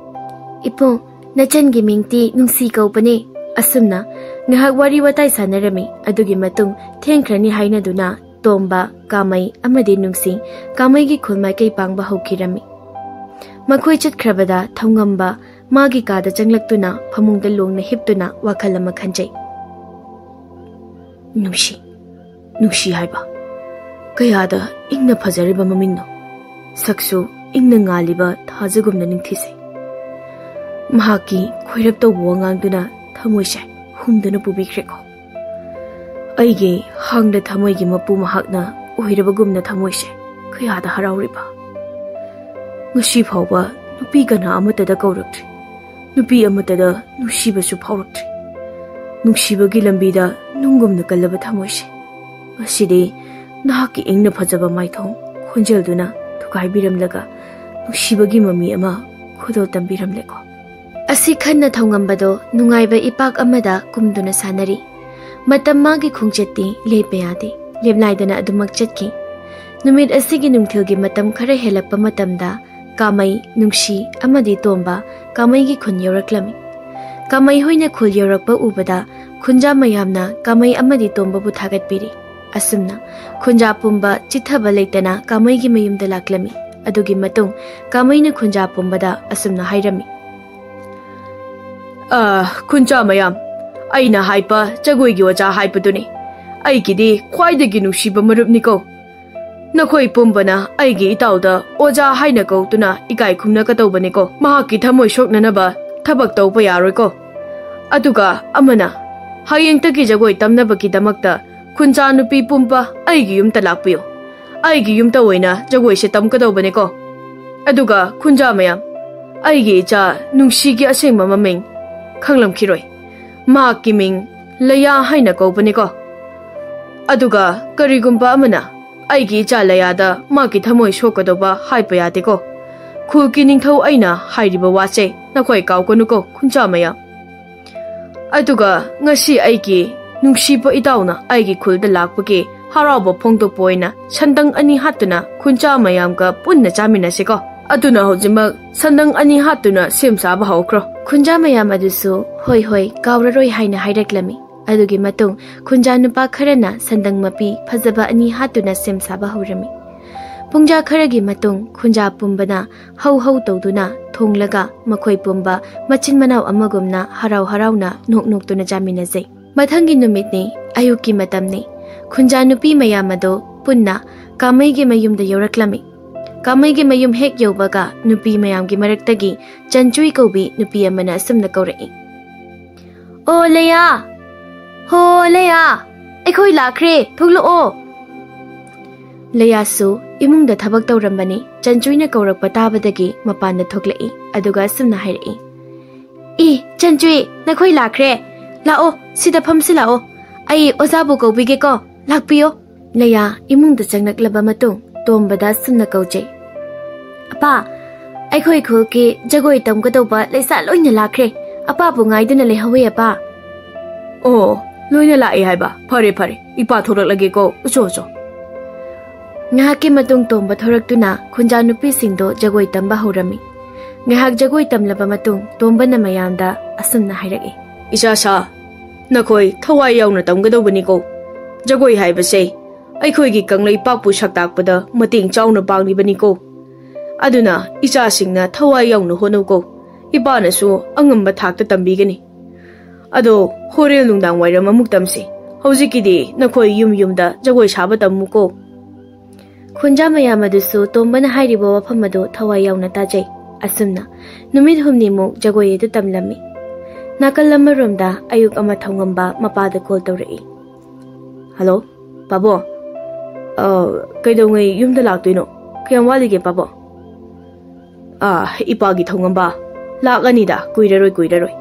"ꯏꯄꯨ, ꯅꯆꯟꯒꯤ ꯃꯤꯡꯗꯤ ꯅꯨꯡꯁꯤ ꯀꯧꯕꯅꯦ꯫" ꯑꯁꯨꯝꯅ ꯉꯥꯏꯍꯥꯛ ꯋꯥꯔꯤ ꯋꯥꯇꯥꯏ ꯁꯥꯟꯅꯔꯝꯃꯤ꯫ ꯑꯗꯨꯒꯤ ꯃꯇꯨꯡ ꯊꯦꯡꯈ꯭ꯔꯅꯤ ꯍꯥꯏꯅꯗꯨꯅ ꯇꯣꯝꯕ, ꯀꯥꯃꯩ ꯑꯃꯗꯤ ꯅꯨꯡꯁꯤ ꯀꯥꯃꯩꯒꯤ ꯈꯨꯜ ꯃꯥꯏꯀꯩ ꯄꯥꯡꯕ ꯍꯧꯈꯤꯔꯝꯃꯤ꯫ ꯃꯈꯣꯏ ꯆꯠꯈ꯭ꯔꯕꯗ ꯊꯧꯉꯝꯕ ꯃꯥꯒꯤ ꯀꯥꯗ ꯆꯪꯂꯛꯇꯨꯅ ꯐꯃꯨꯡꯗ ꯂꯣꯡꯅ ꯍꯤꯞꯇꯨꯅ ꯋꯥꯈꯜ ꯑꯃ ꯈꯟꯖꯩ꯫ ꯅꯨꯡꯁꯤ, ꯅꯨꯡꯁꯤ ꯍꯥꯏꯕ꯫ ꯀꯌꯥꯗ ꯏꯪꯅ ꯐꯖꯔꯤꯕ ꯃꯃꯤꯡꯅꯣ꯫ ꯁꯛꯁꯨ ꯏꯪꯅ ꯉꯥꯜꯂꯤꯕ ꯊꯥꯖꯒꯨꯝꯅ ꯅꯤꯡꯊꯤꯖꯩ꯫ ꯃꯍꯥꯛꯀꯤ ꯈꯣꯏꯔꯞ ꯇꯧꯕ ꯋꯥꯉꯥꯡꯗꯨꯅ ꯊꯃꯣꯏꯁꯦ ꯍꯨꯝꯗꯨꯅ ꯄꯨꯕꯤꯈ꯭ꯔꯦꯀꯣ꯫ ꯑꯩꯒꯤ ꯍꯥꯡꯗ ꯊꯃꯣꯏꯒꯤ ꯃꯄꯨ ꯃꯍꯥꯛꯅ ꯑꯣꯏꯔꯕꯒꯨꯝꯅ ꯊꯃꯣꯏꯁꯦ ꯀꯌꯥꯗ ꯍꯔꯥꯎꯔꯤꯕ꯫ ꯉꯁꯤ ꯐꯥꯎꯕ ꯅꯨꯄꯤ ꯀꯅꯥ ꯑꯃꯠꯇꯗ ꯀꯧꯔꯛꯇ꯭ꯔꯤ꯫ ꯅꯨꯄꯤ ꯑꯃꯠꯇꯗ ꯅꯨꯡꯁꯤꯕꯁꯨ ꯐꯥꯎꯔꯛꯇ꯭ꯔꯤ꯫ ꯅꯨꯡꯁꯤꯕꯒꯤ ꯂꯝꯕꯤꯗ ꯅꯨꯡꯒꯨꯝꯅ ꯀꯜꯂꯕ ꯊꯃꯣꯏꯁꯦ ꯉꯁꯤꯗꯤ ꯅꯍꯥꯛꯀꯤ ꯏꯪꯅ ꯐꯖꯕ ꯃꯥꯏꯊꯣꯡ ꯈꯣꯟꯖꯦꯜꯗꯨꯅ ꯊꯨꯒꯥꯏꯕꯤꯔꯝꯂꯒ ꯅꯨꯡꯁꯤꯕꯒꯤ ꯃꯃꯤ ꯑꯃ ꯈꯨꯗꯣꯜ ꯇꯝꯕꯤꯔꯝꯂꯦꯀꯣ꯫ ꯑꯁꯤ ꯈꯟꯅ ꯊꯧꯉꯝꯕꯗꯣ ꯅꯨꯡꯉꯥꯏꯕ ꯏꯄꯥꯛ ꯑꯃꯗ ꯀꯨꯝꯗꯨꯅ ꯁꯥꯟꯅꯔꯤ꯫ ꯃꯇꯝ ꯃꯥꯒꯤ ꯈꯣꯡꯆꯠꯇꯤ ꯂꯦꯞꯄ ꯌꯥꯗꯦ꯫ ꯂꯦꯞꯅꯥꯏꯗꯅ ꯑꯗꯨꯃꯛ ꯆꯠꯈꯤ꯫ ꯅꯨꯃꯤꯠ ꯑꯁꯤꯒꯤ ꯅꯨꯡꯊꯤꯜꯒꯤ ꯃꯇꯝ ꯈꯔ ꯍꯦꯜꯂꯛꯄ ꯃꯇꯝꯗ ꯀꯥꯃꯩ, ꯅꯨꯡꯁꯤ ꯑꯃꯗꯤ ꯇꯣꯝꯕ ꯀꯥꯃꯩꯒꯤ ꯈꯨꯟ ꯌꯧꯔꯛꯂꯝꯃꯤ꯫ ꯀꯥꯃꯩ ꯍꯣꯏꯅ ꯈꯨꯜ ꯌꯧꯔꯛꯄ ꯎꯕꯗ ꯈꯨꯟꯖꯥ ꯃꯌꯥꯝꯅ ꯀꯥꯃꯩ ꯑꯃꯗꯤ ꯇꯣꯝꯕꯕꯨ ꯊꯥꯒꯠꯄꯤꯔꯤ꯫ ꯑꯁꯨꯝꯅ ꯈꯨꯟꯖꯥ ꯄꯨꯝꯕ ꯆꯤꯠꯊꯕ ꯂꯩꯇꯅ ꯀꯥꯃꯩꯒꯤ ꯃꯌꯨꯝꯗ ꯂꯥꯛꯂꯝꯃꯤ꯫ ꯑꯗꯨꯒꯤ ꯃꯇꯨꯡ ꯀꯥꯃꯩꯅ ꯈꯨꯟꯖꯥ ꯄꯨꯝꯕꯗ ꯑꯁꯨꯝꯅ ꯍꯥꯏꯔꯝꯃꯤ꯫ "ꯑ, ꯈꯨꯟꯖꯥ ꯃꯌꯥꯝ, ꯑꯩꯅ ꯍꯥꯏꯕ ꯖꯒꯣꯏꯒꯤ ꯑꯣꯖꯥ ꯍꯥꯏꯕꯗꯨꯅꯤ꯫ ꯑꯩꯒꯤꯗꯤ ꯈ꯭ꯋꯥꯏꯗꯒꯤ ꯅꯨꯡꯁꯤꯕ ꯃꯔꯨꯞꯅꯤꯀꯣ꯫ ꯅꯈꯣꯏ ꯄꯨꯝꯕꯅ ꯑꯩꯒꯤ ꯏꯇꯥꯎꯗ ꯑꯣꯖꯥ ꯍꯥꯏꯅ ꯀꯧꯗꯨꯅ ꯏꯀꯥꯏ ꯈꯨꯝꯅꯒꯗꯧꯕꯅꯤꯀꯣ꯫ ꯃꯍꯥꯛꯀꯤ ꯊꯃꯣꯏ ꯁꯣꯛꯅꯅꯕ ꯊꯕꯛ ꯇꯧꯕ ꯌꯥꯔꯣꯏꯀꯣ꯫ ꯑꯗꯨꯒ ꯑꯃꯅ, ꯍꯌꯦꯡꯇꯒꯤ ꯖꯒꯣꯏ ꯇꯝꯅꯕꯒꯤꯗꯃꯛꯇ ꯈꯨꯟꯖꯥ ꯅꯨꯄꯤ ꯄꯨꯝꯕ ꯑꯩꯒꯤ ꯌꯨꯝꯗ ꯂꯥꯛꯄꯤꯌꯨ꯫ ꯑꯩꯒꯤ ꯌꯨꯝꯗ ꯑꯣꯏꯅ ꯖꯒꯣꯏꯁꯦ ꯇꯝꯒꯗꯧꯕꯅꯤꯀꯣ꯫ ꯑꯗꯨꯒ ꯈꯨꯟꯖꯥ ꯃꯌꯥꯝ, ꯑꯩꯒꯤ ꯏꯆꯥ ꯅꯨꯡꯁꯤꯒꯤ ꯑꯁꯦꯡꯕ ꯃꯃꯤꯡ ꯈꯪꯂꯝꯈꯤꯔꯣꯏ꯫ ꯃꯍꯥꯛꯀꯤ ꯃꯤꯡ ꯂꯩꯌꯥ ꯍꯥꯏꯅ ꯀꯧꯕꯅꯤꯀꯣ꯫ ꯑꯗꯨꯒ ꯀꯔꯤꯒꯨꯝꯕ ꯑꯃꯅ ꯑꯩꯒꯤ ꯏꯆꯥ ꯂꯩꯌꯥꯗ ꯃꯥꯒꯤ ꯊꯃꯣꯏ ꯁꯣꯛꯀꯗꯧꯕ ꯍꯥꯏꯕ ꯌꯥꯗꯦꯀꯣ꯫ ꯈꯨꯜꯒꯤ ꯅꯤꯡꯊꯧ ꯑꯩꯅ ꯍꯥꯏꯔꯤꯕ ꯋꯥꯁꯦ ꯅꯈꯣꯏ ꯀꯥꯎꯒꯅꯨꯀꯣ, ꯈꯨꯟꯖꯥ ꯃꯌꯥꯝ꯫ ꯑꯗꯨꯒ ꯉꯁꯤ ꯑꯩꯒꯤ ꯅꯨꯡꯁꯤꯕ ꯏꯇꯥꯎꯅ ꯑꯩꯒꯤ ꯈꯨꯜꯗ ꯂꯥꯛꯄꯒꯤ ꯍꯔꯥꯎꯕ ꯐꯣꯡꯗꯣꯛꯄ ꯑꯣꯏꯅ ꯁꯟꯗꯪ ꯑꯅꯤ ꯍꯥꯠꯇꯨꯅ ꯈꯨꯟꯖꯥ ꯃꯌꯥꯝꯒ ꯄꯨꯟꯅ ꯆꯥꯃꯤꯟꯅꯁꯤꯀꯣ꯫ ꯑꯗꯨꯅ ꯍꯧꯖꯤꯛꯃꯛ ꯁꯟꯗꯪ ꯑꯅꯤ ꯍꯥꯠꯇꯨꯅ ꯁꯦꯝ ꯁꯥꯕ ꯍꯧꯈ꯭ꯔꯣ꯫ ꯈꯨꯟꯖꯥ ꯃꯌꯥꯝ ꯑꯗꯨꯁꯨ "ꯍꯣꯏ ꯍꯣꯏ, ꯀꯥꯎꯔꯔꯣꯏ" ꯍꯥꯏꯅ ꯍꯥꯏꯔꯛꯂꯝꯃꯤ꯫ ꯑꯗꯨꯒꯤ ꯃꯇꯨꯡ ꯈꯨꯟꯖꯥ ꯅꯨꯄꯥ ꯈꯔꯅ ꯁꯟꯗꯪ ꯃꯄꯤ ꯐꯖꯕ ꯑꯅꯤ ꯍꯥꯠꯇꯨꯅ ꯁꯦꯝ ꯁꯥꯕ ꯍꯧꯔꯝꯃꯤ꯫ ꯄꯨꯡꯖꯥ ꯈꯔꯒꯤ ꯃꯇꯨꯡ ꯈꯨꯟꯖꯥ ꯄꯨꯝꯕꯅ ꯍꯧ ꯍꯧ ꯇꯧꯗꯨꯅ ꯊꯣꯡꯂꯒ ꯃꯈꯣꯏ ꯄꯨꯝꯕ ꯃꯆꯤꯟ ꯃꯅꯥꯎ ꯑꯃꯒꯨꯝꯅ ꯍꯔꯥꯎ ꯍꯔꯥꯎꯅ ꯅꯣꯛ ꯅꯣꯛꯇꯨꯅ ꯆꯥꯃꯤꯟꯅꯖꯩ꯫ ꯃꯊꯪꯒꯤ ꯅꯨꯃꯤꯠꯅꯤ꯫ ꯑꯌꯨꯛꯀꯤ ꯃꯇꯝꯅꯤ꯫ ꯈꯨꯟꯖꯥ ꯅꯨꯄꯤ ꯃꯌꯥꯝ ꯑꯗꯣ ꯄꯨꯟꯅ ꯀꯥꯃꯩꯒꯤ ꯃꯌꯨꯝꯗ ꯌꯧꯔꯛꯂꯝꯃꯤ꯫ ꯀꯥꯃꯩꯒꯤ ꯃꯌꯨꯝ ꯍꯦꯛ ꯌꯧꯕꯒ ꯅꯨꯄꯤ ꯃꯌꯥꯝꯒꯤ ꯃꯔꯛꯇꯒꯤ ꯆꯟꯆꯨꯏ ꯀꯧꯕꯤ ꯅꯨꯄꯤ ꯑꯃꯅ ꯑꯁꯨꯝꯅ ꯀꯧꯔꯛꯏ, "ꯑꯣ ꯂꯩꯌꯥ! ꯍꯣ ꯂꯩꯌꯥ! ꯑꯩꯈꯣꯏ ꯂꯥꯛꯈ꯭ꯔꯦ, ꯊꯣꯛꯂꯛꯑꯣ!" ꯂꯩꯌꯥꯁꯨ ꯏꯃꯨꯡꯗ ꯊꯕꯛ ꯇꯧꯔꯝꯕꯅꯤ꯫ ꯆꯟꯆꯨꯏꯅ ꯀꯧꯔꯛꯄ ꯇꯥꯕꯗꯒꯤ ꯃꯄꯥꯟꯗ ꯊꯣꯛꯂꯛꯏ, ꯑꯗꯨꯒ ꯑꯁꯨꯝꯅ ꯍꯥꯏꯔꯛꯏ, "ꯏ, ꯆꯟꯆꯨꯏ, ꯅꯈꯣꯏ ꯂꯥꯛꯈ꯭ꯔꯦ꯫ ꯂꯥꯛꯑꯣ, ꯁꯤꯗ ꯐꯝꯁꯤ ꯂꯥꯛꯑꯣ꯫ ꯑꯩ ꯑꯣꯖꯥꯕꯨ ꯀꯧꯕꯤꯒꯦꯀꯣ, ꯂꯥꯛꯄꯤꯌꯣ꯫" ꯂꯩꯌꯥ ꯏꯃꯨꯡꯗ ꯆꯪꯂꯛꯂꯕ ꯃꯇꯨꯡ ꯇꯣꯝꯕꯗ ꯑꯁꯨꯝꯅ ꯀꯧꯖꯩ, "ꯑꯄꯥ, ꯑꯩꯈꯣꯏ ꯈꯨꯜꯒꯤ ꯖꯒꯣꯏ ꯇꯝꯒꯗꯧꯕ ꯂꯩꯁꯥ ꯂꯣꯏꯅ ꯂꯥꯛꯈ꯭ꯔꯦ꯫ ꯑꯄꯥꯕꯨ ꯉꯥꯏꯗꯨꯅ ꯂꯩꯍꯧꯋꯦ ꯑꯄꯥ꯫" "ꯑꯣ, ꯂꯣꯏꯅ ꯂꯥꯛꯑꯦ ꯍꯥꯏꯕ? ꯐꯔꯦ ꯐꯔꯦ, ꯏꯄꯥ ꯊꯣꯛꯂꯛꯂꯒꯦꯀꯣ, ꯎꯆꯣ ꯎꯆꯣ꯫" ꯉꯥꯏꯍꯥꯛꯀꯤ ꯃꯇꯨꯡ ꯇꯣꯝꯕ ꯊꯣꯔꯛꯇꯨꯅ ꯈꯨꯟꯖꯥ ꯅꯨꯄꯤꯁꯤꯡꯗꯣ ꯖꯒꯣꯏ ꯇꯝꯕ ꯍꯧꯔꯝꯃꯤ꯫ ꯉꯥꯏꯍꯥꯛ ꯖꯒꯣꯏ ꯇꯝꯂꯕ ꯃꯇꯨꯡ ꯇꯣꯝꯕꯅ ꯃꯌꯥꯝꯗ ꯑꯁꯨꯝꯅ ꯍꯥꯏꯔꯛꯏ, "ꯏꯆꯥꯁꯥ, ꯅꯈꯣꯏ ꯊꯋꯥꯏ ꯌꯥꯎꯅ ꯇꯝꯒꯗꯧꯕꯅꯤꯀꯣ꯫ ꯖꯒꯣꯏ ꯍꯥꯏꯕꯁꯦ ꯑꯩꯈꯣꯏꯒꯤ ꯀꯪꯂꯩꯄꯥꯛꯄꯨ ꯁꯛ ꯇꯥꯛꯄꯗ ꯃꯇꯦꯡ ꯆꯥꯎꯅ ꯄꯥꯡꯂꯤꯕꯅꯤꯀꯣ꯫ ꯑꯗꯨꯅ ꯏꯆꯥꯁꯤꯡꯅ ꯊꯋꯥꯏ ꯌꯥꯎꯅ ꯍꯣꯠꯅꯧꯀꯣ꯫ ꯏꯄꯥꯅꯁꯨ ꯑꯉꯝꯕ ꯊꯥꯛꯇ ꯇꯝꯕꯤꯒꯅꯤ꯫ ꯑꯗꯣ ꯍꯣꯔꯦꯟ ꯅꯨꯡꯗꯥꯡ ꯋꯥꯏꯔꯝ ꯑꯃꯨꯛ ꯇꯝꯁꯤ꯫ ꯍꯧꯖꯤꯛꯀꯤꯗꯤ ꯅꯈꯣꯏ ꯌꯨꯝ ꯌꯨꯝꯗ ꯖꯒꯣꯏ ꯁꯥꯕ ꯇꯝꯃꯨꯀꯣ꯫" ꯈꯨꯟꯖꯥ ꯃꯌꯥꯝ ꯑꯗꯨꯁꯨ ꯇꯣꯝꯕꯅ ꯍꯥꯏꯔꯤꯕ ꯋꯥꯐꯝ ꯑꯗꯨ ꯊꯋꯥꯏ ꯌꯥꯎꯅ ꯇꯥꯖꯩ꯫ ꯑꯁꯨꯝꯅ ꯅꯨꯃꯤꯠ ꯍꯨꯝꯅꯤꯃꯨꯛ ꯖꯒꯣꯏ ꯑꯗꯨ ꯇꯝꯂꯝꯃꯤ꯫ ꯅꯥꯀꯜ ꯑꯃꯔꯣꯝꯗ ꯑꯌꯨꯛ ꯑꯃ ꯊꯧꯉꯝꯕ ꯃꯄꯥꯗ ꯀꯣꯜ ꯇꯧꯔꯛꯏ꯫ "ꯍꯜꯂꯣ, ꯄꯥꯕꯣ꯫ ꯑ, ꯀꯩꯗꯧꯉꯩ ꯌꯨꯝꯗ ꯂꯥꯛꯇꯣꯏꯅꯣ? ꯀꯌꯥꯝ ꯋꯥꯠꯂꯤꯒꯦ, ꯄꯥꯕꯣ?" "ꯑ, ꯏꯄꯥꯒꯤ ꯊꯧꯉꯝꯕ, ꯂꯥꯛꯂꯅꯤꯗ, ꯀꯨꯏꯔꯔꯣꯏ, ꯀꯨꯏꯔꯔꯣꯏ꯫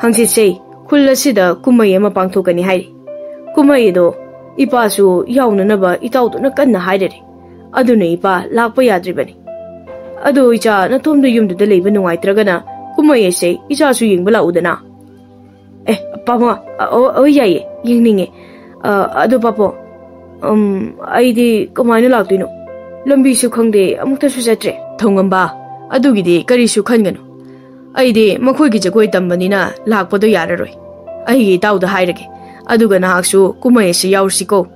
ꯍꯪꯆꯤꯠꯁꯦ ꯈꯨꯜ ꯑꯁꯤꯗ ꯀꯨꯝꯍꯩ ꯑꯃ ꯄꯥꯡꯊꯣꯛꯀꯅꯤ ꯍꯥꯏꯔꯤ꯫ ꯀꯨꯝꯍꯩ ꯑꯗꯣ ꯏꯄꯥꯁꯨ ꯌꯥꯎꯅꯅꯕ ꯏꯇꯥꯎꯗꯨꯅ ꯀꯟꯅ ꯍꯥꯏꯔꯔꯦ꯫ ꯑꯗꯨꯅ ꯏꯄꯥ ꯂꯥꯛꯄ ꯌꯥꯗ꯭ꯔꯤꯕꯅꯤ꯫ ꯑꯗꯣ ꯏꯆꯥ, ꯅꯇꯣꯝꯗ ꯌꯨꯝꯗꯨꯗ ꯂꯩꯕ ꯅꯨꯡꯉꯥꯏꯇ꯭ꯔꯒꯅ ꯀꯨꯝꯍꯩ ꯑꯁꯦ ꯏꯆꯥꯁꯨ ꯌꯦꯡꯕ ꯂꯥꯛꯎꯗꯅ꯫" "ꯑꯦ, ꯄꯥꯕꯣ, ꯑ, ꯑꯣ, ꯑꯣ, ꯌꯥꯏꯌꯦ, ꯌꯦꯡꯅꯤꯡꯉꯦ꯫ ꯑ, ꯑꯗꯣ ꯄꯥꯕꯣ, ꯎꯝ, ꯑꯩꯗꯤ ꯀꯃꯥꯏꯅ ꯂꯥꯛꯇꯣꯏꯅꯣ? ꯂꯝꯕꯤꯁꯨ ꯈꯪꯗꯦ, ꯑꯃꯨꯛꯇꯁꯨ ꯆꯠꯇ꯭ꯔꯦ꯫" "ꯊꯧꯉꯝꯕ, ꯑꯗꯨꯒꯤꯗꯤ ꯀꯔꯤꯁꯨ ꯈꯟꯒꯅꯨ꯫ ꯑꯩꯗꯤ ꯃꯈꯣꯏꯒꯤ ꯖꯒꯣꯏ ꯇꯝꯕꯅꯤꯅ ꯂꯥꯛꯄꯗꯣ ꯌꯥꯔꯔꯣꯏ꯫ ꯑꯩꯒꯤ ꯏꯇꯥꯎꯗ ꯍꯥꯏꯔꯒꯦ, ꯑꯗꯨꯒ ꯅꯍꯥꯛꯁꯨ ꯀꯨꯝꯍꯩ ꯑꯁꯤ ꯌꯥꯎꯔꯨꯁꯤꯀꯣ꯫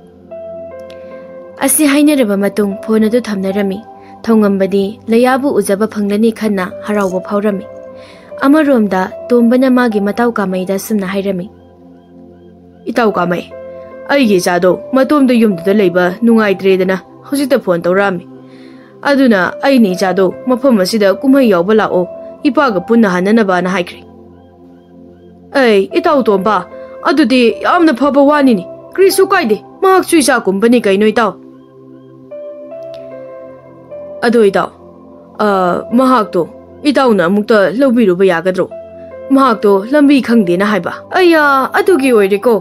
ꯑꯁꯤ ꯍꯥꯏꯅꯔꯕ ꯃꯇꯨꯡ ꯐꯣꯟ ꯑꯗꯨ ꯊꯝꯅꯔꯝꯃꯤ꯫ ꯊꯧꯉꯝꯕꯗꯤ ꯂꯩꯌꯥꯕꯨ ꯎꯖꯕ ꯐꯪꯂꯅꯤ ꯈꯟꯅ ꯍꯔꯥꯎꯕ ꯐꯥꯎꯔꯝꯃꯤ꯫ ꯑꯃꯔꯣꯝꯗ ꯇꯣꯝꯕꯅ ꯃꯥꯒꯤ ꯃꯇꯥꯎ ꯀꯥꯃꯩꯗ ꯑꯁꯨꯝꯅ ꯍꯥꯏꯔꯝꯃꯤ꯫ "ꯏꯇꯥꯎ ꯀꯥꯃꯩ, ꯑꯩꯒꯤ ꯏꯆꯥꯗꯣ ꯃꯇꯣꯝꯗ ꯌꯨꯝꯗꯨꯗ ꯂꯩꯕ ꯅꯨꯡꯉꯥꯏꯇ꯭ꯔꯦꯗꯅ ꯍꯧꯖꯤꯛꯇ ꯐꯣꯟ ꯇꯧꯔꯛꯑꯝꯃꯤ꯫ ꯑꯗꯨꯅ ꯑꯩꯅ ꯏꯆꯥꯗꯣ ꯃꯐꯝ ꯑꯁꯤꯗ ꯀꯨꯝꯍꯩ ꯌꯥꯎꯕ ꯂꯥꯛꯑꯣ, ꯏꯄꯥꯒ ꯄꯨꯟꯅ ꯍꯟꯅꯅꯕꯅ ꯍꯥꯏꯈ꯭ꯔꯦ꯫" "ꯑꯩ, ꯏꯇꯥꯎ ꯇꯣꯝꯕ, ꯑꯗꯨꯗꯤ ꯌꯥꯝꯅ ꯐꯕ ꯋꯥꯅꯤꯅꯦ꯫ ꯀꯔꯤꯁꯨ ꯀꯥꯏꯗꯦ, ꯃꯍꯥꯛꯁꯨ ꯏꯆꯥꯒꯨꯝꯕꯅꯤ ꯀꯩꯅꯣ, ꯏꯇꯥꯎ꯫" "ꯑꯗꯣ ꯏꯇꯥꯎ, ꯑ, ꯃꯍꯥꯛꯇꯣ ꯏꯇꯥꯎꯅ ꯑꯃꯨꯛꯇ ꯂꯧꯕꯤꯔꯨꯕ ꯌꯥꯒꯗ꯭ꯔꯣ? ꯃꯍꯥꯛꯇꯣ ꯂꯝꯕꯤ ꯈꯪꯗꯦꯅ ꯍꯥꯏꯕ꯫" "ꯑꯩꯌꯥ, ꯑꯗꯨꯒꯤ ꯑꯣꯏꯔꯦꯀꯣ꯫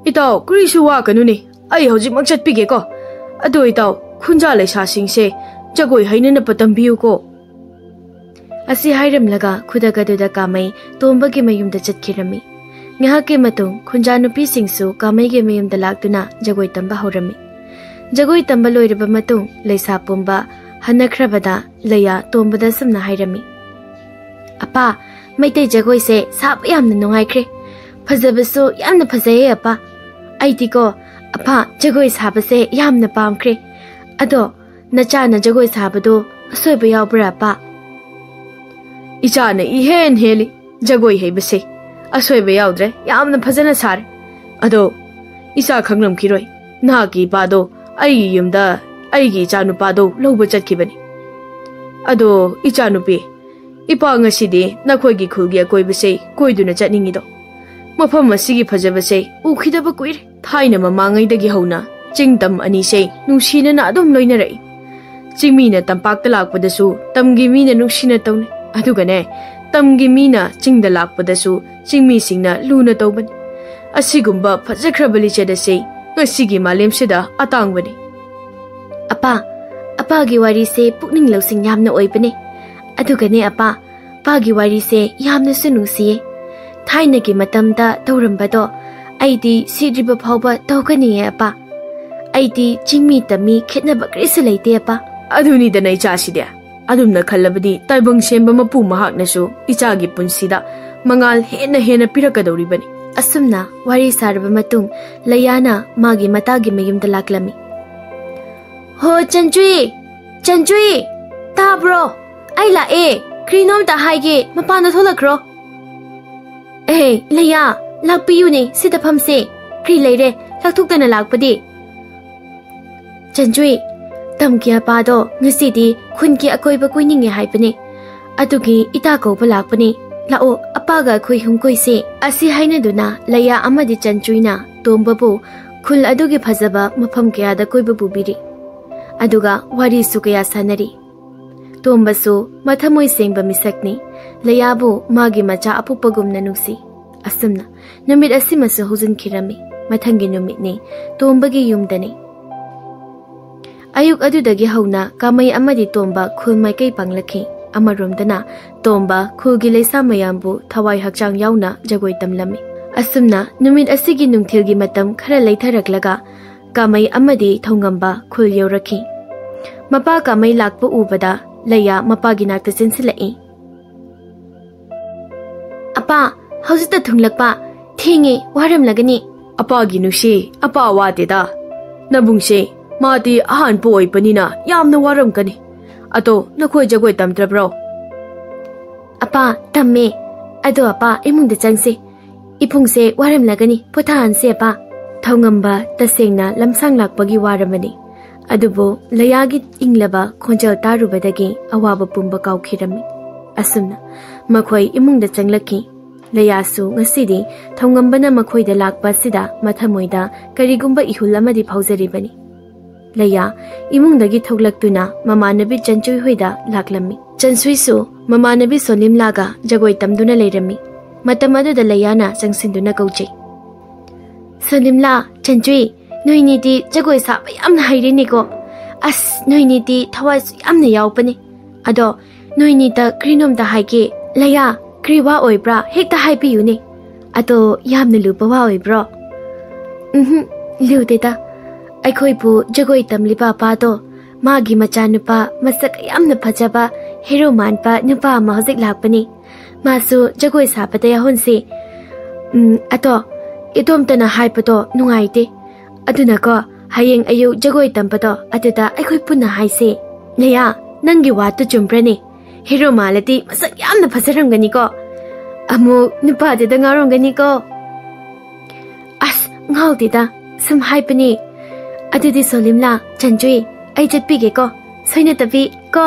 ꯏꯇꯥꯎ, ꯀꯔꯤꯁꯨ ꯋꯥꯒꯅꯨꯅꯦ, ꯑꯩ ꯍꯧꯖꯤꯛꯃꯛ ꯆꯠꯄꯤꯒꯦꯀꯣ꯫ ꯑꯗꯣ ꯏꯇꯥꯎ, ꯈꯨꯟꯖꯥ ꯂꯩꯁꯥꯁꯤꯡꯁꯦ ꯖꯒꯣꯏ ꯍꯩꯅꯅꯕ ꯇꯝꯕꯤꯌꯨꯀꯣ꯫" ꯑꯁꯤ ꯍꯥꯏꯔꯝꯂꯒ ꯈꯨꯗꯛ ꯑꯗꯨꯗ ꯀꯥꯃꯩ ꯇꯣꯝꯕꯒꯤ ꯃꯌꯨꯝꯗ ꯆꯠꯈꯤꯔꯝꯃꯤ꯫ ꯉꯥꯏꯍꯥꯛꯀꯤ ꯃꯇꯨꯡ ꯈꯨꯟꯖꯥ ꯅꯨꯄꯤꯁꯤꯡꯁꯨ ꯀꯥꯃꯩꯒꯤ ꯃꯌꯨꯝꯗ ꯂꯥꯛꯇꯨꯅ ꯖꯒꯣꯏ ꯇꯝꯕ ꯍꯧꯔꯝꯃꯤ꯫ ꯖꯒꯣꯏ ꯇꯝꯕ ꯂꯣꯏꯔꯕ ꯃꯇꯨꯡ ꯂꯩꯁꯥ ꯄꯨꯝꯕ ꯍꯟꯅꯈ꯭ꯔꯕꯗ ꯂꯩꯌꯥ ꯇꯣꯝꯕꯗ ꯑꯁꯨꯝꯅ ꯍꯥꯏꯔꯝꯃꯤ꯫ "ꯑꯄꯥ, ꯃꯩꯇꯩ ꯖꯒꯣꯏꯁꯦ ꯁꯥꯕ ꯌꯥꯝꯅ ꯅꯨꯡꯉꯥꯏꯈ꯭ꯔꯦ꯫ ꯐꯖꯕꯁꯨ ꯌꯥꯝꯅ ꯐꯖꯩꯌꯦ ꯑꯄꯥ꯫ ꯑꯩꯗꯤꯀꯣ, ꯑꯄꯥ, ꯖꯒꯣꯏ ꯁꯥꯕꯁꯦ ꯌꯥꯝꯅ ꯄꯥꯝꯈ꯭ꯔꯦ꯫ ꯑꯗꯣ, ꯅꯆꯥꯅ ꯖꯒꯣꯏ ꯁꯥꯕꯗꯣ ꯑꯁꯣꯏꯕ ꯌꯥꯎꯕ꯭ꯔꯥ ꯑꯄꯥ?" "ꯏꯆꯥꯅ ꯏꯍꯦꯟ ꯍꯦꯜꯂꯤ ꯖꯒꯣꯏ ꯍꯩꯕꯁꯦ꯫ ꯑꯁꯣꯏꯕ ꯌꯥꯎꯗ꯭ꯔꯦ, ꯌꯥꯝꯅ ꯐꯖꯅ ꯁꯥꯔꯦ꯫ ꯑꯗꯣ, ꯏꯆꯥ ꯈꯪꯂꯝꯈꯤꯔꯣꯏ, ꯅꯍꯥꯛꯀꯤ ꯏꯄꯥꯗꯣ ꯑꯩꯒꯤ ꯌꯨꯝꯗ ꯑꯩꯒꯤ ꯏꯆꯥꯅꯨꯄꯥꯗꯣ ꯂꯧꯕ ꯆꯠꯈꯤꯕꯅꯤ꯫ ꯑꯗꯣ, ꯏꯆꯥꯅꯨꯄꯤ, ꯏꯄꯥ ꯉꯁꯤꯗꯤ ꯅꯈꯣꯏꯒꯤ ꯈꯨꯜꯒꯤ ꯑꯀꯣꯏꯕꯁꯦ ꯀꯣꯏꯗꯨꯅ ꯆꯠꯅꯤꯡꯉꯤꯗꯣ꯫ ꯃꯐꯝ ꯑꯁꯤꯒꯤ ꯐꯖꯕꯁꯦ ꯎꯈꯤꯗꯕ ꯀꯨꯏꯔꯦ꯫ ꯊꯥꯏꯅ ꯃꯃꯥꯡꯉꯩꯗꯒꯤ ꯍꯧꯅ ꯆꯤꯡ ꯇꯝ ꯑꯅꯤꯁꯦ ꯅꯨꯡꯁꯤꯅꯅ ꯑꯗꯨꯝ ꯂꯣꯏꯅꯔꯛꯏ꯫ ꯆꯤꯡꯃꯤꯅ ꯇꯝꯄꯥꯛꯇ ꯂꯥꯛꯄꯗꯁꯨ ꯇꯝꯒꯤ ꯃꯤꯅ ꯅꯨꯡꯁꯤꯅ ꯇꯧꯅꯩ꯫ ꯑꯗꯨꯒꯅꯦ, ꯇꯝꯒꯤ ꯃꯤꯅ ꯆꯤꯡꯗ ꯂꯥꯛꯄꯗꯁꯨ ꯆꯤꯡꯃꯤꯁꯤꯡꯅ ꯂꯨꯅ ꯇꯧꯕꯅꯤ꯫ ꯑꯁꯤꯒꯨꯝꯕ ꯐꯖꯈ꯭ꯔꯕ ꯂꯤꯆꯠ ꯑꯁꯤ ꯉꯁꯤꯒꯤ ꯃꯥꯂꯦꯝꯁꯤꯗ ꯑꯇꯥꯡꯕꯅꯤ꯫" "ꯑꯄꯥ, ꯑꯄꯥꯒꯤ ꯋꯥꯔꯤꯁꯦ ꯄꯨꯛꯅꯤꯡ ꯂꯧꯁꯤꯡ ꯌꯥꯝꯅ ꯑꯣꯏꯕꯅꯦ꯫ ꯑꯗꯨꯒꯅꯦ ꯑꯄꯥ, ꯑꯄꯥꯒꯤ ꯋꯥꯔꯤꯁꯦ ꯌꯥꯝꯅꯁꯨ ꯅꯨꯡꯁꯤꯌꯦ꯫ ꯊꯥꯏꯅꯒꯤ ꯃꯇꯝꯗ ꯇꯧꯔꯝꯕꯗꯣ ꯑꯩꯗꯤ ꯁꯤꯗ꯭ꯔꯤꯕ ꯐꯥꯎꯕ ꯇꯧꯒꯅꯤꯌꯦ ꯑꯄꯥ꯫ ꯑꯩꯗꯤ ꯆꯤꯡꯃꯤ ꯇꯝꯃꯤ ꯈꯦꯠꯅꯕ ꯀꯔꯤꯁꯨ ꯂꯩꯇꯦ ꯑꯄꯥ꯫" "ꯑꯗꯨꯅꯤꯗꯅ ꯏꯆꯥꯁꯤꯗꯤ, ꯑꯗꯨꯝꯅ ꯈꯜꯂꯕꯗꯤ ꯇꯥꯏꯕꯪ ꯁꯦꯝꯕ ꯃꯄꯨ ꯃꯍꯥꯛꯅꯁꯨ ꯏꯆꯥꯒꯤ ꯄꯨꯟꯁꯤꯗ ꯃꯉꯥꯜ ꯍꯦꯟꯅ ꯍꯦꯟꯅ ꯄꯤꯔꯛꯀꯗꯧꯔꯤꯕꯅꯤ꯫ ꯑꯁꯨꯝꯅ ꯋꯥꯔꯤ ꯁꯥꯔꯕ ꯃꯇꯨꯡ ꯂꯩꯌꯥꯅ ꯃꯥꯒꯤ ꯃꯇꯥꯒꯤ ꯃꯌꯨꯝꯗ ꯂꯥꯛꯂꯝꯃꯤ꯫ "ꯍꯣ, ꯆꯟꯆꯨꯏ! ꯆꯟꯆꯨꯏ! ꯇꯥꯕ꯭ꯔꯣ? ꯑꯩ ꯂꯥꯛꯑꯦ꯫ ꯀꯔꯤꯅꯣꯝꯇ ꯍꯥꯏꯒꯦ, ꯃꯄꯥꯟꯗ ꯊꯣꯛꯂꯛꯈ꯭ꯔꯣ꯫" "ꯑꯦ, ꯂꯩꯌꯥ, ꯂꯥꯛꯄꯤꯌꯨꯅꯦ, ꯁꯤꯗ ꯐꯝꯁꯦ꯫ ꯀꯔꯤ ꯂꯩꯔꯦ, ꯂꯥꯛꯊꯣꯛꯇꯅ ꯂꯥꯛꯄꯗꯤ?" "ꯆꯟꯆꯨꯏ, ꯇꯝꯒꯤ ꯑꯄꯥꯗꯣ ꯉꯁꯤꯗꯤ ꯈꯨꯟꯒꯤ ꯑꯀꯣꯏꯕ ꯀꯣꯏꯅꯤꯡꯉꯦ ꯍꯥꯏꯕꯅꯦ꯫ ꯑꯗꯨꯒꯤ ꯏꯇꯥ ꯀꯧꯕ ꯂꯥꯛꯄꯅꯦ꯫ ꯂꯥꯛꯑꯣ, ꯑꯄꯥꯒ ꯑꯩꯈꯣꯏ ꯍꯨꯝ ꯀꯣꯏꯁꯦ꯫" ꯑꯁꯤ ꯍꯥꯏꯅꯗꯨꯅ ꯂꯩꯌꯥ ꯑꯃꯗꯤ ꯆꯟꯆꯨꯏꯅ ꯇꯣꯝꯕꯕꯨ ꯈꯨꯜ ꯑꯗꯨꯒꯤ ꯐꯖꯕ ꯃꯐꯝ ꯀꯌꯥꯗ ꯀꯣꯏꯕ ꯄꯨꯕꯤꯔꯤ꯫ ꯑꯗꯨꯒ ꯋꯥꯔꯤꯁꯨ ꯀꯌꯥ ꯁꯥꯟꯅꯔꯤ꯫ ꯇꯣꯝꯕꯁꯨ ꯃꯊꯃꯣꯏ ꯁꯦꯡꯕ ꯃꯤꯁꯛꯅꯤ꯫ ꯂꯩꯌꯥꯕꯨ ꯃꯥꯒꯤ ꯃꯆꯥ ꯑꯄꯣꯛꯄꯒꯨꯝꯅ ꯅꯨꯡꯁꯤ꯫ ꯑꯁꯨꯝꯅ ꯅꯨꯃꯤꯠ ꯑꯁꯤꯃꯁꯨ ꯍꯧꯖꯤꯟꯈꯤꯔꯝꯃꯤ꯫ ꯃꯊꯪꯒꯤ ꯅꯨꯃꯤꯠꯅꯤ꯫ ꯇꯣꯝꯕꯒꯤ ꯌꯨꯝꯗꯅꯤ꯫ ꯑꯌꯨꯛ ꯑꯗꯨꯗꯒꯤ ꯍꯧꯅ ꯀꯥꯃꯩ ꯑꯃꯗꯤ ꯇꯣꯝꯕ ꯈꯨꯜ ꯃꯥꯏꯀꯩ ꯄꯥꯡꯂꯛꯈꯤ꯫ ꯑꯃꯔꯣꯝꯗꯅ ꯇꯣꯝꯕ ꯈꯨꯜꯒꯤ ꯂꯩꯁꯥ ꯃꯌꯥꯝꯕꯨ ꯊꯋꯥꯏ ꯍꯛꯆꯥꯡ ꯌꯥꯎꯅ ꯖꯒꯣꯏ ꯇꯝꯂꯝꯃꯤ꯫ ꯑꯁꯨꯝꯅ ꯅꯨꯃꯤꯠ ꯑꯁꯤꯒꯤ ꯅꯨꯡꯊꯤꯜꯒꯤ ꯃꯇꯝ ꯈꯔ ꯂꯩꯊꯔꯛꯂꯒ ꯀꯥꯃꯩ ꯑꯃꯗꯤ ꯊꯧꯉꯝꯕ ꯈꯨꯜ ꯌꯧꯔꯛꯈꯤ꯫ ꯃꯄꯥ ꯀꯥꯃꯩ ꯂꯥꯛꯄ ꯎꯕꯗ ꯂꯩꯌꯥ ꯃꯄꯥꯒꯤ ꯅꯥꯛꯇ ꯆꯦꯟꯁꯤꯜꯂꯛꯏ꯫ "ꯑꯄꯥ, ꯍꯧꯖꯤꯛꯇ ꯊꯨꯡꯂꯛꯄ? ꯊꯦꯡꯉꯦ, ꯋꯥꯔꯝꯂꯒꯅꯤ꯫" "ꯑꯄꯥꯒꯤ ꯅꯨꯡꯁꯤ, ꯑꯄꯥ ꯋꯥꯗꯦꯗ꯫ ꯅꯕꯨꯡꯁꯦ, ꯃꯥꯗꯤ ꯑꯍꯥꯟꯕ ꯑꯣꯏꯕꯅꯤꯅ ꯌꯥꯝꯅ ꯋꯥꯔꯝꯒꯅꯤ꯫ ꯑꯗꯣ ꯅꯈꯣꯏ ꯖꯒꯣꯏ ꯇꯝꯗ꯭ꯔꯕ꯭ꯔꯣ?" "ꯑꯄꯥ, ꯇꯝꯃꯦ꯫ ꯑꯗꯣ ꯑꯄꯥ, ꯏꯃꯨꯡꯗ ꯆꯪꯁꯦ꯫ ꯏꯕꯨꯡꯁꯦ ꯋꯥꯔꯝꯂꯒꯅꯤ, ꯄꯣꯊꯥꯍꯟꯁꯦ ꯑꯄꯥ꯫" ꯊꯧꯉꯝꯕ ꯇꯁꯦꯡꯅ ꯂꯝꯁꯥꯡ ꯂꯥꯛꯄꯒꯤ ꯋꯥꯔꯕꯅꯤ꯫ ꯑꯗꯨꯕꯨ ꯂꯩꯌꯥꯒꯤ ꯏꯪꯂꯕ ꯈꯣꯟꯖꯦꯜ ꯇꯥꯔꯨꯕꯗꯒꯤ ꯑꯋꯥꯕ ꯄꯨꯝꯕ ꯀꯥꯎꯈꯤꯔꯝꯃꯤ꯫ ꯑꯁꯨꯝꯅ ꯃꯈꯣꯏ ꯏꯃꯨꯡꯗ ꯆꯪꯂꯛꯈꯤ꯫ ꯂꯩꯌꯥꯁꯨ ꯉꯁꯤꯗꯤ ꯊꯧꯉꯝꯕꯅ ꯃꯈꯣꯏꯗ ꯂꯥꯛꯄ ꯑꯁꯤꯗ ꯃꯊꯃꯣꯏꯗ ꯀꯔꯤꯒꯨꯝꯕ ꯏꯍꯨꯜ ꯑꯃꯗꯤ ꯐꯥꯎꯖꯔꯤꯕꯅꯤ꯫ ꯂꯩꯌꯥ ꯏꯃꯨꯡꯗꯒꯤ ꯊꯣꯛꯂꯛꯇꯨꯅ ꯃꯃꯥꯟꯅꯕꯤ ꯆꯟꯆꯨꯏ ꯍꯣꯏꯗ ꯂꯥꯛꯂꯝꯃꯤ꯫ ꯆꯟꯆꯨꯏꯁꯨ ꯃꯃꯥꯟꯅꯕꯤ ꯁꯣꯅꯤꯝꯂꯥꯒ ꯖꯒꯣꯏ ꯇꯝꯗꯨꯅ ꯂꯩꯔꯝꯃꯤ꯫ ꯃꯇꯝ ꯑꯗꯨꯗ ꯂꯩꯌꯥꯅ ꯆꯪꯁꯤꯟꯗꯨꯅ ꯀꯧꯖꯩ꯫ "ꯁꯣꯅꯤꯝꯂꯥ, ꯆꯟꯆꯨꯏ, ꯅꯣꯏꯅꯤꯗꯤ ꯖꯒꯣꯏ ꯁꯥꯕ ꯌꯥꯝꯅ ꯍꯩꯔꯦꯅꯦꯀꯣ꯫ ꯑꯁ, ꯅꯣꯏꯅꯤꯗꯤ ꯊꯋꯥꯏꯁꯨ ꯌꯥꯝꯅ ꯌꯥꯎꯕꯅꯦ꯫ ꯑꯗꯣ ꯅꯣꯏꯅꯤꯗ ꯀꯔꯤꯅꯣꯝꯇ ꯍꯥꯏꯒꯦ꯫ ꯂꯩꯌꯥ, ꯀꯔꯤ ꯋꯥ ꯑꯣꯏꯕ꯭ꯔꯥ? ꯍꯦꯛꯇ ꯍꯥꯏꯕꯤꯌꯨꯅꯦ꯫ ꯑꯗꯣ ꯌꯥꯝꯅ ꯂꯨꯕ ꯋꯥ ꯑꯣꯏꯕ꯭ꯔꯣ?" "ꯎꯝꯍꯨꯝ, ꯂꯨꯗꯦꯗ꯫ ꯑꯩꯈꯣꯏꯕꯨ ꯖꯒꯣꯏ ꯇꯝꯂꯤꯕ ꯑꯄꯥꯗꯣ ꯃꯥꯒꯤ ꯃꯆꯥꯅꯨꯄꯥ ꯃꯁꯛ ꯌꯥꯝꯅ ꯐꯖꯕ, ꯍꯦꯔꯣ ꯃꯥꯟꯕ ꯅꯨꯄꯥ ꯑꯃ ꯍꯧꯖꯤꯛ ꯂꯥꯛꯄꯅꯤ꯫ ꯃꯥꯁꯨ ꯖꯒꯣꯏ ꯁꯥꯕꯗ ꯌꯥꯎꯍꯟꯁꯤ꯫ ꯎꯝ, ꯑꯗꯣ ꯏꯇꯣꯝꯇꯅ ꯍꯥꯏꯕꯗꯣ ꯅꯨꯡꯉꯥꯏꯇꯦ꯫ ꯑꯗꯨꯅꯀꯣ, ꯍꯌꯦꯡ ꯑꯌꯨꯛ ꯖꯒꯣꯏ ꯇꯝꯕꯗꯣ ꯑꯗꯨꯗ ꯑꯩꯈꯣꯏ ꯄꯨꯟꯅ ꯍꯥꯏꯁꯦ꯫ ꯂꯩꯌꯥ, ꯅꯪꯒꯤ ꯋꯥꯗꯨ ꯆꯨꯝꯕ꯭ꯔꯅꯦ? ꯍꯦꯔꯣ ꯃꯥꯜꯂꯗꯤ ꯃꯁꯛ ꯌꯥꯝꯅ ꯐꯖꯔꯝꯒꯅꯤꯀꯣ꯫ ꯑꯃꯨꯛ ꯅꯨꯄꯥꯗꯨꯗ ꯉꯥꯎꯔꯝꯒꯅꯤꯀꯣ꯫ ꯑꯁ, ꯉꯥꯎꯗꯦꯗ, ꯁꯨꯝ ꯍꯥꯏꯕꯅꯤ꯫ ꯑꯗꯨꯗꯤ ꯁꯣꯂꯤꯝꯂꯥ, ꯆꯟꯖꯨꯏ, ꯑꯩ ꯆꯠꯄꯤꯒꯦꯀꯣ, ꯁꯣꯏꯅꯇꯕꯤ ꯀꯣ꯫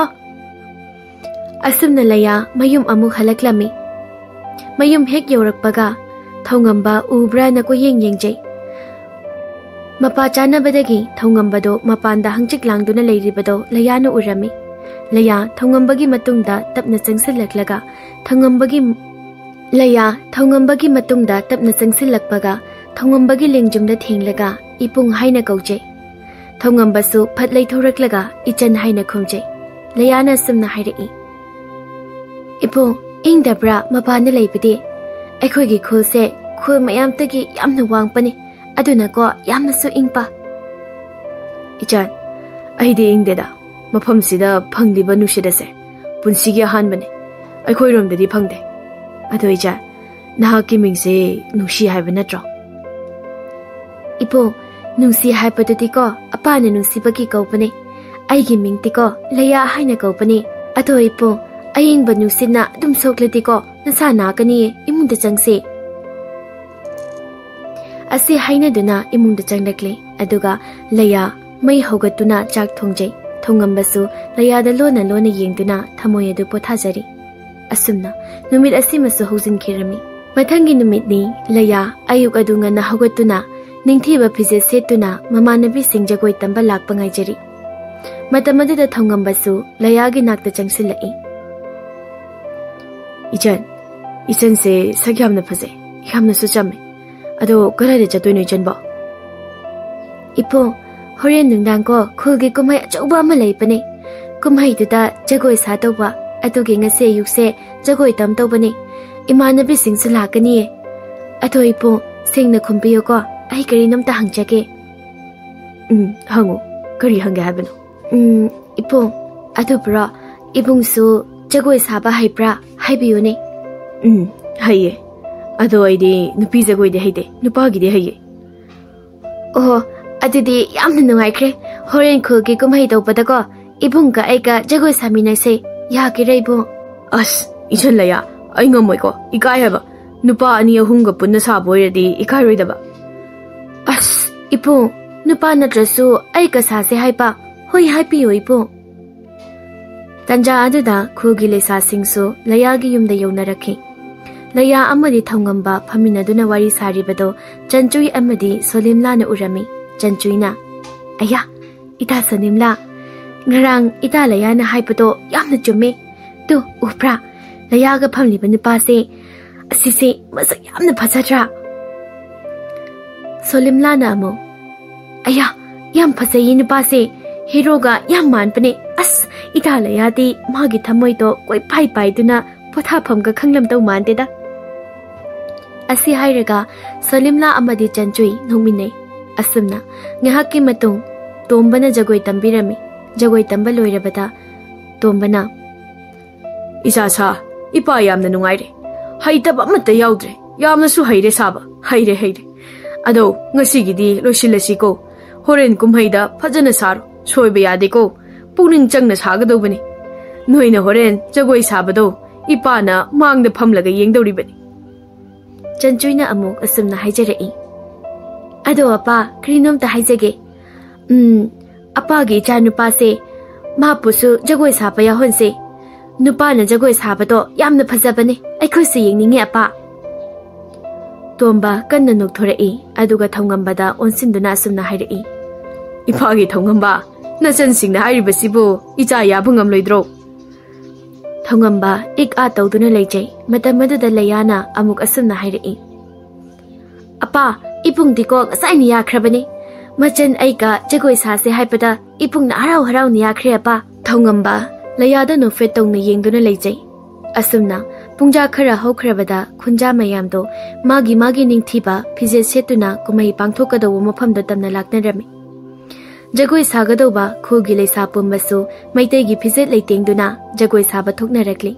ꯑꯁꯨꯝꯅ ꯂꯩꯌꯥ ꯃꯌꯨꯝ ꯑꯃꯨꯛ ꯍꯜꯂꯛꯂꯝꯃꯤ꯫ ꯃꯌꯨꯝ ꯍꯦꯛ ꯌꯧꯔꯛꯄꯒ ꯊꯧꯉꯝꯕ ꯎꯕ꯭ꯔꯥꯅ ꯀꯣꯏꯌꯦꯡ ꯌꯦꯡꯖꯩ꯫ ꯃꯄꯥ ꯆꯥꯅꯕꯗꯒꯤ ꯊꯧꯉꯝꯕꯗꯣ ꯃꯄꯥꯟꯗ ꯍꯪꯆꯤꯛ ꯂꯥꯡꯗꯨꯅ ꯂꯩꯔꯤꯕꯗꯣ ꯂꯩꯌꯥꯅ ꯎꯔꯝꯃꯤ꯫ ꯂꯩꯌꯥ ꯊꯧꯉꯝꯕꯒꯤ ꯃꯇꯨꯡꯗ ꯇꯞꯅ ꯆꯪꯁꯤꯜꯂꯛꯂꯒ ꯊꯧꯉꯝꯕꯒꯤ ꯂꯩꯌꯥ ꯊꯧꯉꯝꯕꯒꯤ ꯃꯇꯨꯡꯗ ꯇꯞꯅ ꯆꯪꯁꯤꯜꯂꯛꯄꯒ ꯊꯧꯉꯝꯕꯒꯤ ꯂꯦꯡꯖꯨꯝꯗ ꯊꯦꯡꯂꯒ "ꯏꯄꯨꯡ" ꯍꯥꯏꯅ ꯀꯧꯖꯩ꯫ ꯊꯧꯉꯝꯕꯁꯨ ꯐꯠ ꯂꯩꯊꯣꯔꯛꯂꯒ "ꯏꯆꯟ" ꯍꯥꯏꯅ ꯈꯨꯝꯖꯩ꯫ ꯂꯩꯌꯥꯅ ꯑꯁꯨꯝꯅ ꯍꯥꯏꯔꯛꯏ, "ꯏꯄꯨꯡ, ꯏꯪꯗꯕ꯭ꯔꯥ ꯃꯄꯥꯟꯗ ꯂꯩꯕꯗꯤ? ꯑꯩꯈꯣꯏꯒꯤ ꯈꯨꯜꯁꯦ ꯈꯨꯜ ꯃꯌꯥꯝꯗꯒꯤ ꯌꯥꯝꯅ ꯋꯥꯡꯕꯅꯤ, ꯑꯗꯨꯅꯀꯣ ꯌꯥꯝꯅꯁꯨ ꯏꯪꯄ꯫" "ꯏꯆꯟ, ꯑꯩꯗꯤ ꯏꯪꯗꯦꯗ꯫ ꯃꯐꯝꯁꯤꯗ ꯐꯪꯂꯤꯕ ꯅꯨꯡꯁꯤꯠ ꯑꯁꯦ ꯄꯨꯟꯁꯤꯒꯤ ꯑꯍꯥꯟꯕꯅꯤ꯫ ꯑꯩꯈꯣꯏꯔꯣꯝꯗꯗꯤ ꯐꯪꯗꯦ꯫ ꯑꯗꯣ ꯏꯆꯟ, ꯅꯍꯥꯛꯀꯤ ꯃꯤꯡꯁꯦ ꯅꯨꯡꯁꯤ ꯍꯥꯏꯕ ꯅꯠꯇ꯭ꯔꯣ?" "ꯏꯄꯨ, ꯅꯨꯡꯁꯤ ꯍꯥꯏꯕꯗꯨꯗꯤꯀꯣ ꯑꯄꯥꯅ ꯅꯨꯡꯁꯤꯕꯒꯤ ꯀꯧꯕꯅꯦ꯫ ꯑꯩꯒꯤ ꯃꯤꯡꯗꯤꯀꯣ ꯂꯩꯌꯥ ꯍꯥꯏꯅ ꯀꯧꯕꯅꯦ꯫ ꯑꯗꯣ ꯏꯄꯨ, ꯑꯌꯤꯡꯕ ꯅꯨꯡꯁꯤꯠꯅ ꯑꯗꯨꯝ ꯁꯣꯛꯂꯗꯤꯀꯣ ꯅꯁꯥ ꯅꯥꯒꯅꯤꯌꯦ, ꯏꯃꯨꯡꯗ ꯆꯪꯁꯦ꯫" ꯑꯁꯤ ꯍꯥꯏꯅꯗꯨꯅ ꯏꯃꯨꯡꯗ ꯆꯪꯂꯛꯂꯦ꯫ ꯑꯗꯨꯒ ꯂꯩꯌꯥ ꯃꯩ ꯍꯧꯒꯠꯇꯨꯅ ꯆꯥꯛ ꯊꯣꯡꯖꯩ꯫ ꯊꯣꯡꯉꯝꯕꯁꯨ ꯂꯩꯌꯥꯗ ꯂꯣꯟꯅ ꯂꯣꯟꯅ ꯌꯦꯡꯗꯨꯅ ꯊꯃꯣꯏ ꯑꯗꯨ ꯄꯣꯊꯥꯖꯔꯤ꯫ ꯑꯁꯨꯝꯅ ꯅꯨꯃꯤꯠ ꯑꯁꯤꯃꯁꯨ ꯍꯧꯖꯤꯟꯈꯤꯔꯝꯃꯤ꯫ ꯃꯊꯪꯒꯤ ꯅꯨꯃꯤꯠꯅꯤ꯫ ꯂꯩꯌꯥ ꯑꯌꯨꯛ ꯑꯗꯨ ꯉꯟꯅ ꯍꯧꯒꯠꯇꯨꯅ ꯅꯤꯡꯊꯤꯕ ꯐꯤꯖꯦꯠ ꯁꯦꯠꯇꯨꯅ ꯃꯃꯥꯟꯅꯕꯤꯁꯤꯡ ꯖꯒꯣꯏ ꯇꯝꯕ ꯂꯥꯛꯄ ꯉꯥꯏꯖꯔꯤ꯫ ꯃꯇꯝ ꯑꯗꯨꯗ ꯊꯧꯉꯝꯕꯁꯨ ꯂꯩꯌꯥꯒꯤ ꯅꯥꯛꯇ ꯆꯪꯁꯤꯜꯂꯛꯏ꯫ "ꯏꯆꯟ, ꯏꯆꯟꯁꯦ ꯁꯛ ꯌꯥꯝꯅ ꯐꯖꯩ, ꯌꯥꯝꯅꯁꯨ ꯆꯝꯃꯦ꯫ ꯑꯗꯣ ꯀꯗꯥꯏꯗ ꯆꯠꯇꯣꯏꯅꯣ ꯏꯆꯟꯕꯣ?" "ꯏꯄꯨ, ꯍꯣꯔꯦꯟ ꯅꯨꯡꯗꯥꯡꯀꯣ ꯈꯨꯜꯒꯤ ꯀꯨꯝꯍꯩ ꯑꯆꯧꯕ ꯑꯃ ꯂꯩꯕꯅꯦ꯫ ꯀꯨꯝꯍꯩꯗꯨꯗ ꯖꯒꯣꯏ ꯁꯥꯗꯧꯕ, ꯑꯗꯨꯒꯤ ꯉꯁꯤ ꯑꯌꯨꯛꯁꯦ ꯖꯒꯣꯏ ꯇꯝꯗꯧꯕꯅꯦ꯫ ꯏꯃꯥꯟꯅꯕꯤꯁꯤꯡꯁꯨ ꯂꯥꯛꯀꯅꯤꯌꯦ꯫ ꯑꯗꯣ ꯏꯄꯨ, ꯁꯦꯡꯅ ꯈꯨꯝꯕꯤꯌꯨꯀꯣ, ꯑꯩ ꯀꯔꯤꯅꯣꯝꯇ ꯍꯪꯖꯒꯦ꯫" "ꯎꯝ, ꯍꯪꯉꯨ꯫ ꯀꯔꯤ ꯍꯪꯒꯦ ꯍꯥꯏꯕꯅꯣ?" ꯎꯝ, ꯏꯕꯨꯡ, ꯑꯗꯨꯕꯨꯔꯣ, ꯏꯕꯨꯡꯁꯨ ꯖꯒꯣꯏ ꯁꯥꯕ ꯍꯩꯕ꯭ꯔꯥ? ꯍꯥꯏꯕꯤꯌꯨꯅꯦ꯫ ꯎꯝ, ꯍꯩꯌꯦ꯫ ꯑꯗꯣ ꯑꯩꯗꯤ ꯅꯨꯄꯤ ꯖꯒꯣꯏꯗꯤ ꯍꯩꯇꯦ, ꯅꯨꯄꯥꯒꯤꯗꯤ ꯍꯩꯌꯦ꯫ ꯑꯣꯍꯣ, ꯑꯗꯨꯗꯤ ꯌꯥꯝꯅ ꯅꯨꯡꯉꯥꯏꯈ꯭ꯔꯦ꯫ ꯍꯣꯔꯦꯟ ꯈꯨꯜꯒꯤ ꯀꯨꯝꯍꯩ ꯇꯧꯕꯗꯀꯣ, ꯏꯕꯨꯡꯒ ꯑꯩꯒ ꯖꯒꯣꯏ ꯁꯥꯃꯤꯟꯅꯁꯦ꯫ ꯌꯥꯒꯦꯔꯥ, ꯏꯕꯨꯡ? ꯑꯁ, ꯏꯆꯟ ꯂꯩꯌꯥ, ꯑꯩ ꯉꯝꯃꯣꯏꯀꯣ, ꯏꯀꯥꯏ ꯍꯥꯏꯕ꯫ ꯅꯨꯄꯥ ꯑꯅꯤ ꯑꯍꯨꯝꯒ ꯄꯨꯟꯅ ꯁꯥꯕ ꯑꯣꯏꯔꯗꯤ ꯏꯀꯥꯏꯔꯣꯏꯗꯕ꯫ ꯑꯁ, ꯏꯕꯨꯡ, ꯅꯨꯄꯥ ꯅꯠꯇ꯭ꯔꯁꯨ ꯑꯩꯒ ꯁꯥꯁꯦ ꯍꯥꯏꯕ? ꯍꯣꯏ, ꯍꯥꯏꯕꯤꯌꯨ, ꯏꯕꯨꯡ꯫ ꯇꯟꯖꯥ ꯑꯗꯨꯗ ꯈꯨꯜꯒꯤ ꯂꯩꯁꯥꯁꯤꯡꯁꯨ ꯂꯩꯌꯥꯒꯤ ꯌꯨꯝꯗ ꯌꯧꯅꯔꯛꯈꯤ꯫ ꯂꯩꯌꯥ ꯑꯃꯗꯤ ꯊꯧꯉꯝꯕ ꯐꯝꯃꯤꯟꯅꯗꯨꯅ ꯋꯥꯔꯤ ꯁꯥꯔꯤꯕꯗꯣ ꯆꯟꯆꯨꯏ ꯑꯃꯗꯤ ꯁꯣꯂꯤꯝꯂꯥꯅ ꯎꯔꯝꯃꯤ꯫ ꯆꯟꯆꯨꯏꯅ, "ꯑꯌꯥ, ꯏꯇꯥ ꯁꯣꯂꯤꯝꯂꯥ, ꯉꯔꯥꯡ ꯏꯇꯥ ꯂꯩꯌꯥꯅ ꯍꯥꯏꯕꯗꯣ ꯌꯥꯝꯅ ꯆꯨꯝꯃꯦ꯫ ꯇꯨ, ꯎꯕ꯭ꯔꯥ? ꯂꯩꯌꯥꯒ ꯐꯝꯂꯤꯕ ꯅꯨꯄꯥꯁꯦ, ꯑꯁꯤꯁꯦ ꯃꯁꯛ ꯌꯥꯝꯅ ꯐꯖꯗ꯭ꯔꯥ?" ꯁꯣꯂꯤꯝꯂꯥꯅ ꯑꯃꯨꯛ, "ꯑꯌꯥ, ꯌꯥꯝ ꯐꯖꯩꯌꯦ ꯅꯨꯄꯥꯁꯦ, ꯍꯦꯔꯣꯒ ꯌꯥꯝ ꯃꯥꯟꯕꯅꯦ꯫ ꯑꯁ, ꯏꯇꯥ ꯂꯩꯌꯥꯗꯤ ꯃꯥꯒꯤ ꯊꯃꯣꯏꯗꯣ ꯀꯣꯏꯄꯥꯏ ꯄꯥꯏꯗꯨꯅ ꯄꯣꯊꯥꯐꯝꯒ ꯈꯪꯂꯝꯗꯧ ꯃꯥꯟꯗꯦꯗ꯫" ꯑꯁꯤ ꯍꯥꯏꯔꯒ ꯁꯣꯂꯤꯝꯂꯥ ꯑꯃꯗꯤ ꯆꯟꯆꯨꯏ ꯅꯣꯛꯃꯤꯟꯅꯩ꯫ ꯑꯁꯨꯝꯅ ꯉꯥꯏꯍꯥꯛꯀꯤ ꯃꯇꯨꯡ ꯇꯣꯝꯕꯅ ꯖꯒꯣꯏ ꯇꯝꯕꯤꯔꯝꯃꯤ꯫ ꯖꯒꯣꯏ ꯇꯝꯕ ꯂꯣꯏꯔꯕꯗ ꯇꯣꯝꯕꯅ, "ꯏꯆꯥ ꯁꯥ, ꯏꯄꯥ ꯌꯥꯝꯅ ꯅꯨꯡꯉꯥꯏꯔꯦ꯫ ꯍꯩꯇꯕ ꯑꯃꯠꯇ ꯌꯥꯎꯗ꯭ꯔꯦ꯫ ꯌꯥꯝꯅꯁꯨ ꯍꯩꯔꯦ ꯁꯥꯕ꯫ ꯍꯩꯔꯦ, ꯍꯩꯔꯦ꯫ ꯑꯗꯣ ꯉꯁꯤꯒꯤꯗꯤ ꯂꯣꯏꯁꯤꯜꯂꯁꯤꯀꯣ꯫ ꯍꯣꯔꯦꯟ ꯀꯨꯝꯍꯩꯗ ꯐꯖꯅ ꯁꯥꯔꯣ꯫ ꯁꯣꯏꯕ ꯌꯥꯗꯦꯀꯣ꯫ ꯄꯨꯛꯅꯤꯡ ꯆꯪꯅ ꯁꯥꯒꯗꯧꯕꯅꯤ꯫ ꯅꯣꯏꯅ ꯍꯣꯔꯦꯟ ꯖꯒꯣꯏ ꯁꯥꯕꯗꯣ ꯏꯄꯥꯅ ꯃꯥꯡꯗ ꯐꯝꯂꯒ ꯌꯦꯡꯗꯧꯔꯤꯕꯅꯤ꯫" ꯆꯟꯆꯨꯏꯅ ꯑꯃꯨꯛ ꯑꯁꯨꯝꯅ ꯍꯥꯏꯖꯔꯛꯏ, "ꯑꯗꯣ ꯑꯄꯥ, ꯀꯔꯤꯅꯣꯝꯇ ꯍꯥꯏꯖꯒꯦ꯫ ꯎꯝ, ꯑꯄꯥꯒꯤ ꯏꯆꯥ ꯅꯨꯄꯥꯁꯦ, ꯃꯥꯕꯨꯁꯨ ꯖꯒꯣꯏ ꯁꯥꯕ ꯌꯥꯎꯍꯟꯁꯦ꯫ ꯅꯨꯄꯥꯅ ꯖꯒꯣꯏ ꯁꯥꯕꯗꯣ ꯌꯥꯝꯅ ꯐꯖꯕꯅꯦ꯫ ꯑꯩꯈꯣꯏꯁꯨ ꯌꯦꯡꯅꯤꯡꯉꯦ, ꯑꯄꯥ꯫" ꯇꯣꯝꯕ ꯀꯟꯅ ꯅꯣꯛꯊꯣꯔꯛꯏ, ꯑꯗꯨꯒ ꯊꯧꯉꯝꯕꯗ ꯑꯣꯟꯁꯤꯟꯗꯨꯅ ꯑꯁꯨꯝꯅ ꯍꯥꯏꯔꯛꯏ, "ꯏꯄꯥꯒꯤ ꯊꯧꯉꯝꯕ, ꯅꯆꯟꯁꯤꯡꯅ ꯍꯥꯏꯔꯤꯕꯁꯤꯕꯨ ꯏꯆꯥ ꯌꯥꯕ ꯉꯝꯂꯣꯏꯗ꯭ꯔꯣ?" ꯊꯧꯉꯝꯕ ꯏꯛ ꯑꯥ ꯇꯧꯗꯨꯅ ꯂꯩꯖꯩ꯫ ꯃꯇꯝ ꯑꯗꯨꯗ ꯂꯩꯌꯥꯅ ꯑꯃꯨꯛ ꯑꯁꯨꯝꯅ ꯍꯥꯏꯔꯛꯏ, "ꯑꯄꯥ, ꯏꯕꯨꯡꯗꯤꯀꯣ ꯉꯁꯥꯏꯅ ꯌꯥꯈ꯭ꯔꯕꯅꯤ꯫ ꯃꯆꯟ ꯑꯩꯒ ꯖꯒꯣꯏ ꯁꯥꯁꯦ ꯍꯥꯏꯕꯗ ꯏꯕꯨꯡꯅ ꯍꯔꯥꯎ ꯍꯔꯥꯎꯅ ꯌꯥꯈ꯭ꯔꯦ, ꯑꯄꯥ꯫" ꯊꯧꯉꯝꯕ ꯂꯩꯌꯥꯗ ꯅꯣꯛꯐꯦꯠ ꯇꯧꯅ ꯌꯦꯡꯗꯨꯅ ꯂꯩꯖꯩ꯫ ꯑꯁꯨꯝꯅ ꯄꯨꯡꯖꯥ ꯈꯔ ꯍꯧꯈ꯭ꯔꯕꯗ ꯈꯨꯟꯖꯥ ꯃꯌꯥꯝꯗꯣ ꯃꯥꯒꯤ ꯃꯥꯒꯤ ꯅꯤꯡꯊꯤꯕ ꯐꯤꯖꯦꯠ ꯁꯦꯠꯇꯨꯅ ꯀꯨꯝꯍꯩ ꯄꯥꯡꯊꯣꯛꯀꯗꯧꯕ ꯃꯐꯝꯗ ꯇꯝꯅ ꯂꯥꯛꯅꯔꯝꯃꯤ꯫ ꯖꯒꯣꯏ ꯁꯥꯒꯗꯧꯕ ꯈꯨꯜꯒꯤ ꯂꯩꯁꯥ ꯄꯨꯝꯕꯁꯨ ꯃꯩꯇꯩꯒꯤ ꯐꯤꯖꯦꯠ ꯂꯩꯇꯦꯡꯗꯨꯅ ꯖꯒꯣꯏ ꯁꯥꯕ ꯊꯣꯛꯅꯔꯛꯂꯤ꯫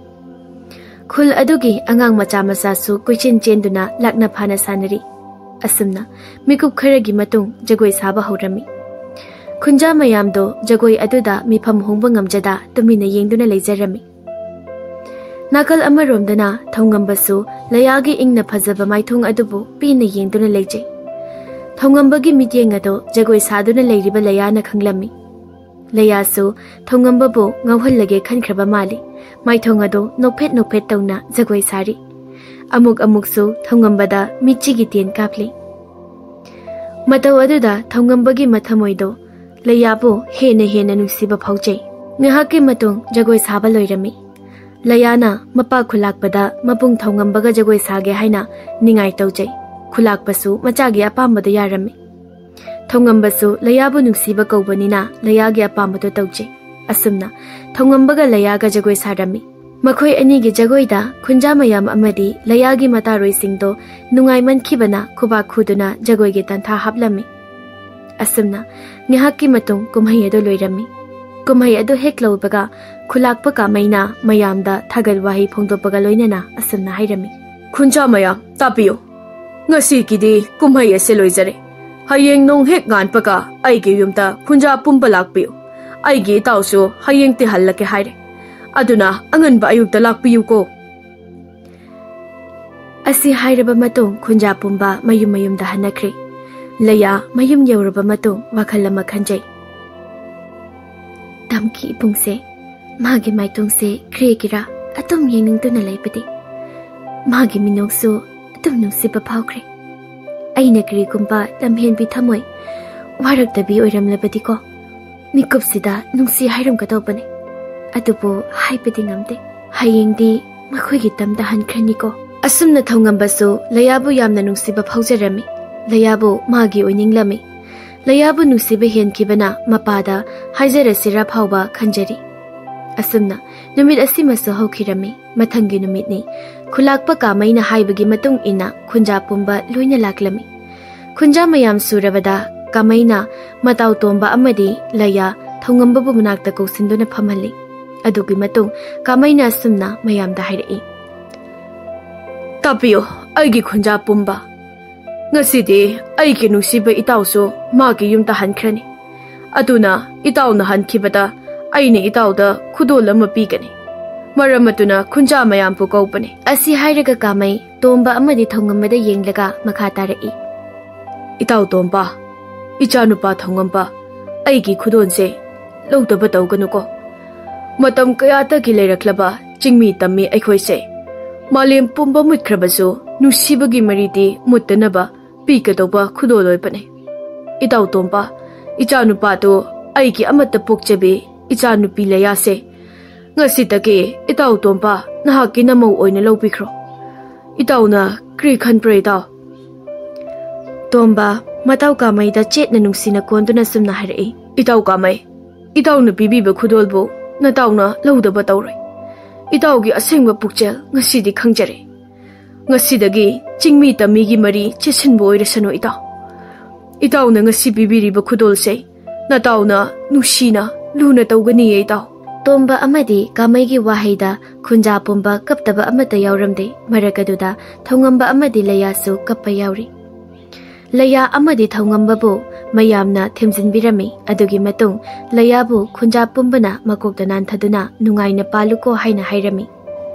ꯈꯨꯜ ꯑꯗꯨꯒꯤ ꯑꯉꯥꯡ ꯃꯆꯥ ꯃꯆꯥꯁꯨ ꯀꯣꯏꯆꯦꯟ ꯆꯦꯟꯗꯨꯅ ꯂꯥꯛꯅ ꯐꯥꯅ ꯁꯥꯟꯅꯔꯤ꯫ ꯑꯁꯨꯝꯅ ꯃꯤꯀꯨꯞ ꯈꯔꯒꯤ ꯃꯇꯨꯡ ꯖꯒꯣꯏ ꯁꯥꯕ ꯍꯧꯔꯝꯃꯤ꯫ ꯈꯨꯟꯖꯥ ꯃꯌꯥꯝꯗꯣ ꯖꯒꯣꯏ ꯑꯗꯨꯗ ꯃꯤꯐꯝ ꯍꯣꯡꯕ ꯉꯝꯖꯗ ꯇꯨꯃꯤꯟꯅ ꯌꯦꯡꯗꯨꯅ ꯂꯩꯖꯔꯝꯃꯤ꯫ ꯅꯥꯀꯜ ꯑꯃꯔꯣꯝꯗꯅ ꯊꯧꯉꯝꯕꯁꯨ ꯂꯌꯥꯒꯤ ꯏꯪꯅ ꯐꯖꯕ ꯃꯥꯏꯊꯣꯡ ꯑꯗꯨꯕꯨ ꯄꯦꯟꯅ ꯌꯦꯡꯗꯨꯅ ꯂꯩꯖꯩ꯫ ꯊꯧꯉꯝꯕꯒꯤ ꯃꯤꯠꯌꯦꯡ ꯑꯗꯨ ꯖꯒꯣꯏ ꯁꯥꯗꯨꯅ ꯂꯩꯔꯤꯕ ꯂꯌꯥꯅ ꯈꯪꯂꯝꯃꯤ꯫ ꯂꯌꯥꯁꯨ ꯊꯧꯉꯝꯕꯕꯨ ꯉꯥꯎꯍꯜꯂꯒꯦ ꯈꯟꯈ꯭ꯔꯕ ꯃꯥꯜꯂꯤ꯫ ꯃꯥꯏꯊꯣꯡ ꯑꯗꯨ ꯅꯣꯛꯐꯦꯠ ꯅꯣꯛꯐꯦꯠ ꯇꯧꯅ ꯖꯒꯣꯏ ꯁꯥꯔꯤ꯫ ꯑꯃꯨꯛ ꯑꯃꯨꯛꯁꯨ ꯊꯧꯉꯝꯕꯗ ꯃꯤꯠꯆꯤꯒꯤ ꯇꯦꯟ ꯀꯥꯞꯂꯤ꯫ ꯃꯇꯧ ꯑꯗꯨꯗ ꯊꯧꯉꯝꯕꯒꯤ ꯃꯊꯃꯣꯏꯗꯣ ꯂꯌꯥꯕꯨ ꯍꯦꯟꯅ ꯍꯦꯟꯅ ꯅꯨꯡꯁꯤꯕ ꯐꯥꯎꯖꯩ꯫ ꯉꯥꯏꯍꯥꯛꯀꯤ ꯃꯇꯨꯡ ꯖꯒꯣꯏ ꯁꯥꯕ ꯂꯣꯏꯔꯝꯃꯤ꯫ ꯂꯌꯥꯅ ꯃꯄꯥ ꯈꯨꯂꯥꯛꯄꯗ ꯃꯕꯨꯡ ꯊꯧꯉꯝꯕꯒ ꯖꯒꯣꯏ ꯁꯥꯒꯦ ꯍꯥꯏꯅ ꯅꯤꯡꯉꯥꯏ ꯇꯧꯖꯩ꯫ ꯈꯨꯂꯥꯛꯄꯁꯨ ꯃꯆꯥꯒꯤ ꯑꯄꯥꯝꯕꯗꯨ ꯌꯥꯔꯝꯃꯤ꯫ ꯊꯧꯉꯝꯕꯁꯨ ꯂꯌꯥꯕꯨ ꯅꯨꯡꯁꯤꯕ ꯀꯧꯕꯅꯤꯅ ꯂꯌꯥꯒꯤ ꯑꯄꯥꯝꯕꯗꯨ ꯇꯧꯖꯩ꯫ ꯑꯁꯨꯝꯅ ꯊꯧꯉꯝꯕꯒ ꯂꯌꯥꯒ ꯖꯒꯣꯏ ꯁꯥꯔꯝꯃꯤ꯫ ꯃꯈꯣꯏ ꯑꯅꯤꯒꯤ ꯖꯒꯣꯏꯗ ꯈꯨꯟꯖꯥ ꯃꯌꯥꯝ ꯑꯃꯗꯤ ꯂꯌꯥꯒꯤ ꯃꯇꯥꯔꯣꯏꯁꯤꯡꯗꯣ ꯅꯨꯡꯉꯥꯏꯃꯟꯈꯤꯕꯅ ꯈꯨꯕꯥꯛ ꯈꯨꯗꯨꯅ ꯖꯒꯣꯏꯒꯤ ꯇꯟꯊꯥ ꯍꯥꯞꯂꯝꯃꯤ꯫ ꯑꯁꯨꯝꯅ ꯉꯥꯏꯍꯥꯛꯀꯤ ꯃꯇꯨꯡ ꯀꯨꯝꯍꯩ ꯑꯗꯨ ꯂꯣꯏꯔꯝꯃꯤ꯫ ꯀꯨꯝꯍꯩ ꯑꯗꯨ ꯍꯦꯛ ꯂꯣꯏꯕꯒ ꯈꯨꯂꯥꯛꯄ ꯀꯥꯃꯩꯅ ꯃꯌꯥꯝꯗ ꯊꯥꯒꯠ ꯋꯥꯍꯩ ꯐꯣꯡꯗꯣꯛꯄꯒ ꯂꯣꯏꯅꯅ ꯑꯁꯨꯝꯅ ꯍꯥꯏꯔꯝꯃꯤ꯫ ꯈꯨꯟꯖꯥ ꯃꯌꯥꯝ ꯇꯥꯕꯤꯌꯨ, ꯉꯁꯤꯒꯤꯗꯤ ꯀꯨꯝꯍꯩ ꯑꯁꯤ ꯂꯣꯏꯖꯔꯦ꯫ ꯍꯌꯦꯡ ꯅꯣꯡ ꯍꯦꯛ ꯉꯥꯟꯕꯒ ꯑꯩꯒꯤ ꯌꯨꯝꯗ ꯈꯨꯟꯖꯥ ꯄꯨꯝꯕ ꯂꯥꯛꯄꯤꯌꯨ꯫ ꯑꯩꯒꯤ ꯏꯇꯥꯎꯁꯨ ꯍꯌꯦꯡ ꯇꯤꯍꯜꯂꯛꯀꯦ ꯍꯥꯏꯔꯦ꯫ ꯑꯗꯨꯅ ꯑꯉꯟꯕ ꯑꯌꯨꯛꯇ ꯂꯥꯛꯄꯤꯌꯨꯀꯣ꯫ ꯑꯁꯤ ꯍꯥꯏꯔꯕ ꯃꯇꯨꯡ ꯈꯨꯟꯖꯥ ꯄꯨꯝꯕ ꯃꯌꯨꯝ ꯃꯌꯨꯝꯗ ꯍꯟꯅꯈ꯭ꯔꯦ꯫ ꯂꯌꯥ ꯃꯌꯨꯝ ꯌꯧꯔꯕ ꯃꯇꯨꯡ ꯋꯥꯈꯜ ꯑꯃ ꯈꯟꯖꯩ꯫ ꯇꯝꯈꯤ ꯏꯕꯨꯡꯁꯦ, ꯃꯥꯒꯤ ꯃꯥꯏꯊꯣꯡꯁꯦ ꯀ꯭ꯔꯦꯒꯤꯔꯥ ꯑꯗꯨꯝ ꯌꯦꯡꯅꯤꯡꯗꯨꯅ ꯂꯩꯕꯗꯤ꯫ ꯃꯥꯒꯤ ꯃꯤꯅꯣꯛꯁꯨ ꯑꯗꯨꯝ ꯅꯨꯡꯁꯤꯕ ꯐꯥꯎꯈ꯭ꯔꯦ꯫ ꯑꯩꯅ ꯀꯔꯤꯒꯨꯝꯕ ꯂꯝꯍꯦꯟꯕꯤ ꯊꯝꯃꯣꯏ ꯋꯥꯔꯛꯇꯕꯤ ꯑꯣꯏꯔꯝꯂꯕꯗꯤꯀꯣ, ꯃꯤꯀꯨꯞꯁꯤꯗ ꯅꯨꯡꯁꯤ ꯍꯥꯏꯔꯝꯒꯗꯧꯕꯅꯤ꯫ ꯑꯗꯨꯕꯨ ꯍꯥꯏꯕꯗꯤ ꯉꯝꯗꯦ꯫ ꯍꯌꯦꯡꯗꯤ ꯃꯈꯣꯏꯒꯤ ꯇꯝꯗ ꯍꯟꯈ꯭ꯔꯅꯤꯀꯣ꯫ ꯑꯁꯨꯝꯅ ꯊꯧꯉꯝꯕꯁꯨ ꯂꯌꯥꯕꯨ ꯌꯥꯝꯅ ꯅꯨꯡꯁꯤꯕ ꯐꯥꯎꯖꯔꯝꯃꯤ꯫ ꯂꯌꯥꯕꯨ ꯃꯥꯒꯤ ꯑꯣꯏꯅꯤꯡꯂꯝꯃꯤ꯫ ꯂꯌꯥꯕꯨ ꯅꯨꯡꯁꯤꯕ ꯍꯦꯟꯈꯤꯕꯅ ꯃꯄꯥꯗ ꯍꯥꯏꯖꯔꯁꯤꯔꯥ ꯐꯥꯎꯕ ꯈꯟꯖꯔꯤ꯫ ꯑꯁꯨꯝꯅ ꯅꯨꯃꯤꯠ ꯑꯁꯤꯃꯁꯨ ꯍꯧꯈꯤꯔꯝꯃꯤ꯫ ꯃꯊꯪꯒꯤ ꯅꯨꯃꯤꯠꯅꯤ꯫ ꯈꯨꯂꯥꯛꯄ ꯀꯥꯃꯩꯅ ꯍꯥꯏꯕꯒꯤ ꯃꯇꯨꯡ ꯏꯟꯅ ꯈꯨꯟꯖꯥ ꯄꯨꯝꯕ ꯂꯣꯏꯅ ꯂꯥꯛꯂꯝꯃꯤ꯫ ꯈꯨꯟꯖꯥ ꯃꯌꯥꯝ ꯁꯨꯔꯕꯗ ꯀꯥꯃꯩꯅ ꯃꯇꯥꯎ ꯇꯣꯝꯕ ꯑꯃꯗꯤ ꯂꯩꯌꯥ ꯊꯧꯉꯝꯕꯕꯨ ꯃꯅꯥꯛꯇ ꯀꯧꯁꯤꯟꯗꯨꯅ ꯐꯝꯍꯜꯂꯤ꯫ ꯑꯗꯨꯒꯤ ꯃꯇꯨꯡ ꯀꯥꯃꯩꯅ ꯑꯁꯨꯝꯅ ꯃꯌꯥꯝꯗ ꯍꯥꯏꯔꯛꯏ, "ꯇꯥꯕꯤꯌꯨ, ꯑꯩꯒꯤ ꯈꯨꯟꯖꯥ ꯄꯨꯝꯕ, ꯉꯁꯤꯗꯤ ꯑꯩꯒꯤ ꯅꯨꯡꯁꯤꯕ ꯏꯇꯥꯎꯁꯨ ꯃꯥꯒꯤ ꯌꯨꯝꯗ ꯍꯟꯈ꯭ꯔꯅꯤ꯫ ꯑꯗꯨꯅ ꯏꯇꯥꯎꯅ ꯍꯟꯈꯤꯕꯗ ꯑꯩꯅ ꯏꯇꯥꯎꯗ ꯈꯨꯗꯣꯜ ꯑꯃ ꯄꯤꯒꯅꯤ꯫ ꯃꯔꯝ ꯑꯗꯨꯅ ꯈꯨꯟꯖꯥ ꯃꯌꯥꯝꯕꯨ ꯀꯧꯕꯅꯤ꯫" ꯑꯁꯤ ꯍꯥꯏꯔꯒ ꯀꯥꯃꯩ ꯇꯣꯝꯕ ꯑꯃꯗꯤ ꯊꯧꯉꯝꯕꯗ ꯌꯦꯡꯂꯒ ꯃꯈꯥ ꯇꯥꯔꯛꯏ, "ꯏꯇꯥꯎ ꯇꯣꯝꯕ, ꯏꯆꯥꯅꯨꯄꯥ ꯊꯧꯉꯝꯕ, ꯑꯩꯒꯤ ꯈꯨꯗꯣꯜꯁꯦ ꯂꯧꯗꯕ ꯇꯧꯒꯅꯨꯀꯣ꯫ ꯃꯇꯝ ꯀꯌꯥꯗꯒꯤ ꯂꯩꯔꯛꯂꯕ ꯆꯤꯡꯃꯤ ꯇꯝꯃꯤ ꯑꯩꯈꯣꯏꯁꯦ ꯃꯥꯂꯦꯝ ꯄꯨꯝꯕ ꯃꯨꯠꯈ꯭ꯔꯕꯁꯨ ꯅꯨꯡꯁꯤꯕꯒꯤ ꯃꯔꯤꯗꯤ ꯃꯨꯠꯇꯅꯕ ꯄꯤꯒꯗꯧꯕ ꯈꯨꯗꯣꯜ ꯑꯣꯏꯕꯅꯤ꯫ ꯏꯇꯥꯎ ꯇꯣꯝꯕ, ꯏꯆꯥꯅꯨꯄꯥꯗꯨ ꯑꯩꯒꯤ ꯑꯃꯠꯇ ꯄꯣꯛꯆꯕꯤ ꯏꯆꯥꯅꯨꯄꯤ ꯂꯩꯌꯥꯁꯦ ꯉꯁꯤꯗꯒꯤ ꯏꯇꯥꯎ ꯇꯣꯝꯕ ꯅꯍꯥꯛꯀꯤ ꯅꯃꯧ ꯑꯣꯏꯅ ꯂꯧꯕꯤꯈ꯭ꯔꯣ꯫ ꯏꯇꯥꯎꯅ ꯀꯔꯤ ꯈꯟꯕ꯭ꯔꯣ ꯏꯇꯥꯎ?" ꯇꯣꯝꯕ ꯃꯇꯥꯎ ꯀꯥꯃꯩꯗ ꯆꯦꯠꯅ ꯅꯨꯡꯁꯤꯅ ꯀꯣꯟꯗꯨꯅ ꯆꯨꯝꯅ ꯍꯥꯏꯔꯛꯏ, "ꯏꯇꯥꯎ ꯀꯥꯃꯩ, ꯏꯇꯥꯎꯅ ꯄꯤꯕꯤꯕ ꯈꯨꯗꯣꯜꯕꯨ ꯅꯇꯥꯎꯅ ꯂꯧꯗꯕ ꯇꯧꯔꯣꯏ꯫ ꯏꯇꯥꯎꯒꯤ ꯑꯁꯦꯡꯕ ꯄꯨꯛꯆꯦꯜ ꯉꯁꯤꯗꯤ ꯈꯪꯖꯔꯦ꯫ ꯉꯁꯤꯗꯒꯤ ꯆꯤꯡꯃꯤ ꯇꯝꯃꯤꯒꯤ ꯃꯔꯤ ꯆꯦꯠꯁꯤꯟꯕ ꯑꯣꯏꯔꯁꯅꯨ ꯏꯇꯥꯎ꯫ ꯏꯇꯥꯎꯅ ꯉꯁꯤ ꯄꯤꯕꯤꯔꯤꯕ ꯈꯨꯗꯣꯜꯁꯦ ꯅꯇꯥꯎꯅ ꯅꯨꯡꯁꯤꯅ ꯂꯨꯅ ꯇꯧꯒꯅꯤꯌꯦ ꯏꯇꯥꯎ꯫" ꯇꯣꯝꯕ ꯑꯃꯗꯤ ꯀꯥꯃꯩꯒꯤ ꯋꯥꯍꯩꯗ ꯈꯨꯟꯖꯥ ꯄꯨꯝꯕ ꯀꯞꯇꯕ ꯑꯃꯠꯇ ꯌꯥꯎꯔꯝꯗꯦ꯫ ꯃꯔꯛ ꯑꯗꯨꯗ ꯊꯧꯉꯝꯕ ꯑꯃꯗꯤ ꯂꯩꯌꯥꯁꯨ ꯀꯞꯄ ꯌꯥꯎꯔꯤ꯫ ꯂꯩꯌꯥ ꯑꯃꯗꯤ ꯊꯧꯉꯝꯕꯕꯨ ꯃꯌꯥꯝꯅ ꯊꯦꯝꯖꯤꯟꯕꯤꯔꯝꯃꯤ꯫ ꯑꯗꯨꯒꯤ ꯃꯇꯨꯡ ꯂꯩꯌꯥꯕꯨ ꯈꯨꯟꯖꯥ ꯄꯨꯝꯕꯅ ꯃꯀꯣꯛꯇ ꯅꯥꯟꯊꯗꯨꯅ ꯅꯨꯡꯉꯥꯏꯅ ꯄꯥꯜꯂꯨꯀꯣ ꯍꯥꯏꯅ ꯍꯥꯏꯔꯝꯃꯤ꯫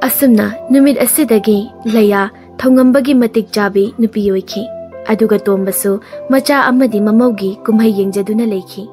ꯑꯁꯨꯝꯅ ꯅꯨꯃꯤꯠ ꯑꯁꯤꯗꯒꯤ ꯂꯩꯌꯥ ꯊꯧꯉꯝꯕꯒꯤ ꯃꯇꯤꯛ ꯆꯥꯕꯤ ꯅꯨꯄꯤ ꯑꯣꯏꯈꯤ꯫ ꯑꯗꯨꯒ ꯇꯣꯝꯕꯁꯨ ꯃꯆꯥ ꯑꯃꯗꯤ ꯃꯃꯧꯒꯤ ꯀꯨꯝꯍꯩ ꯌꯦꯡꯖꯗꯨꯅ ꯂꯩꯈꯤ꯫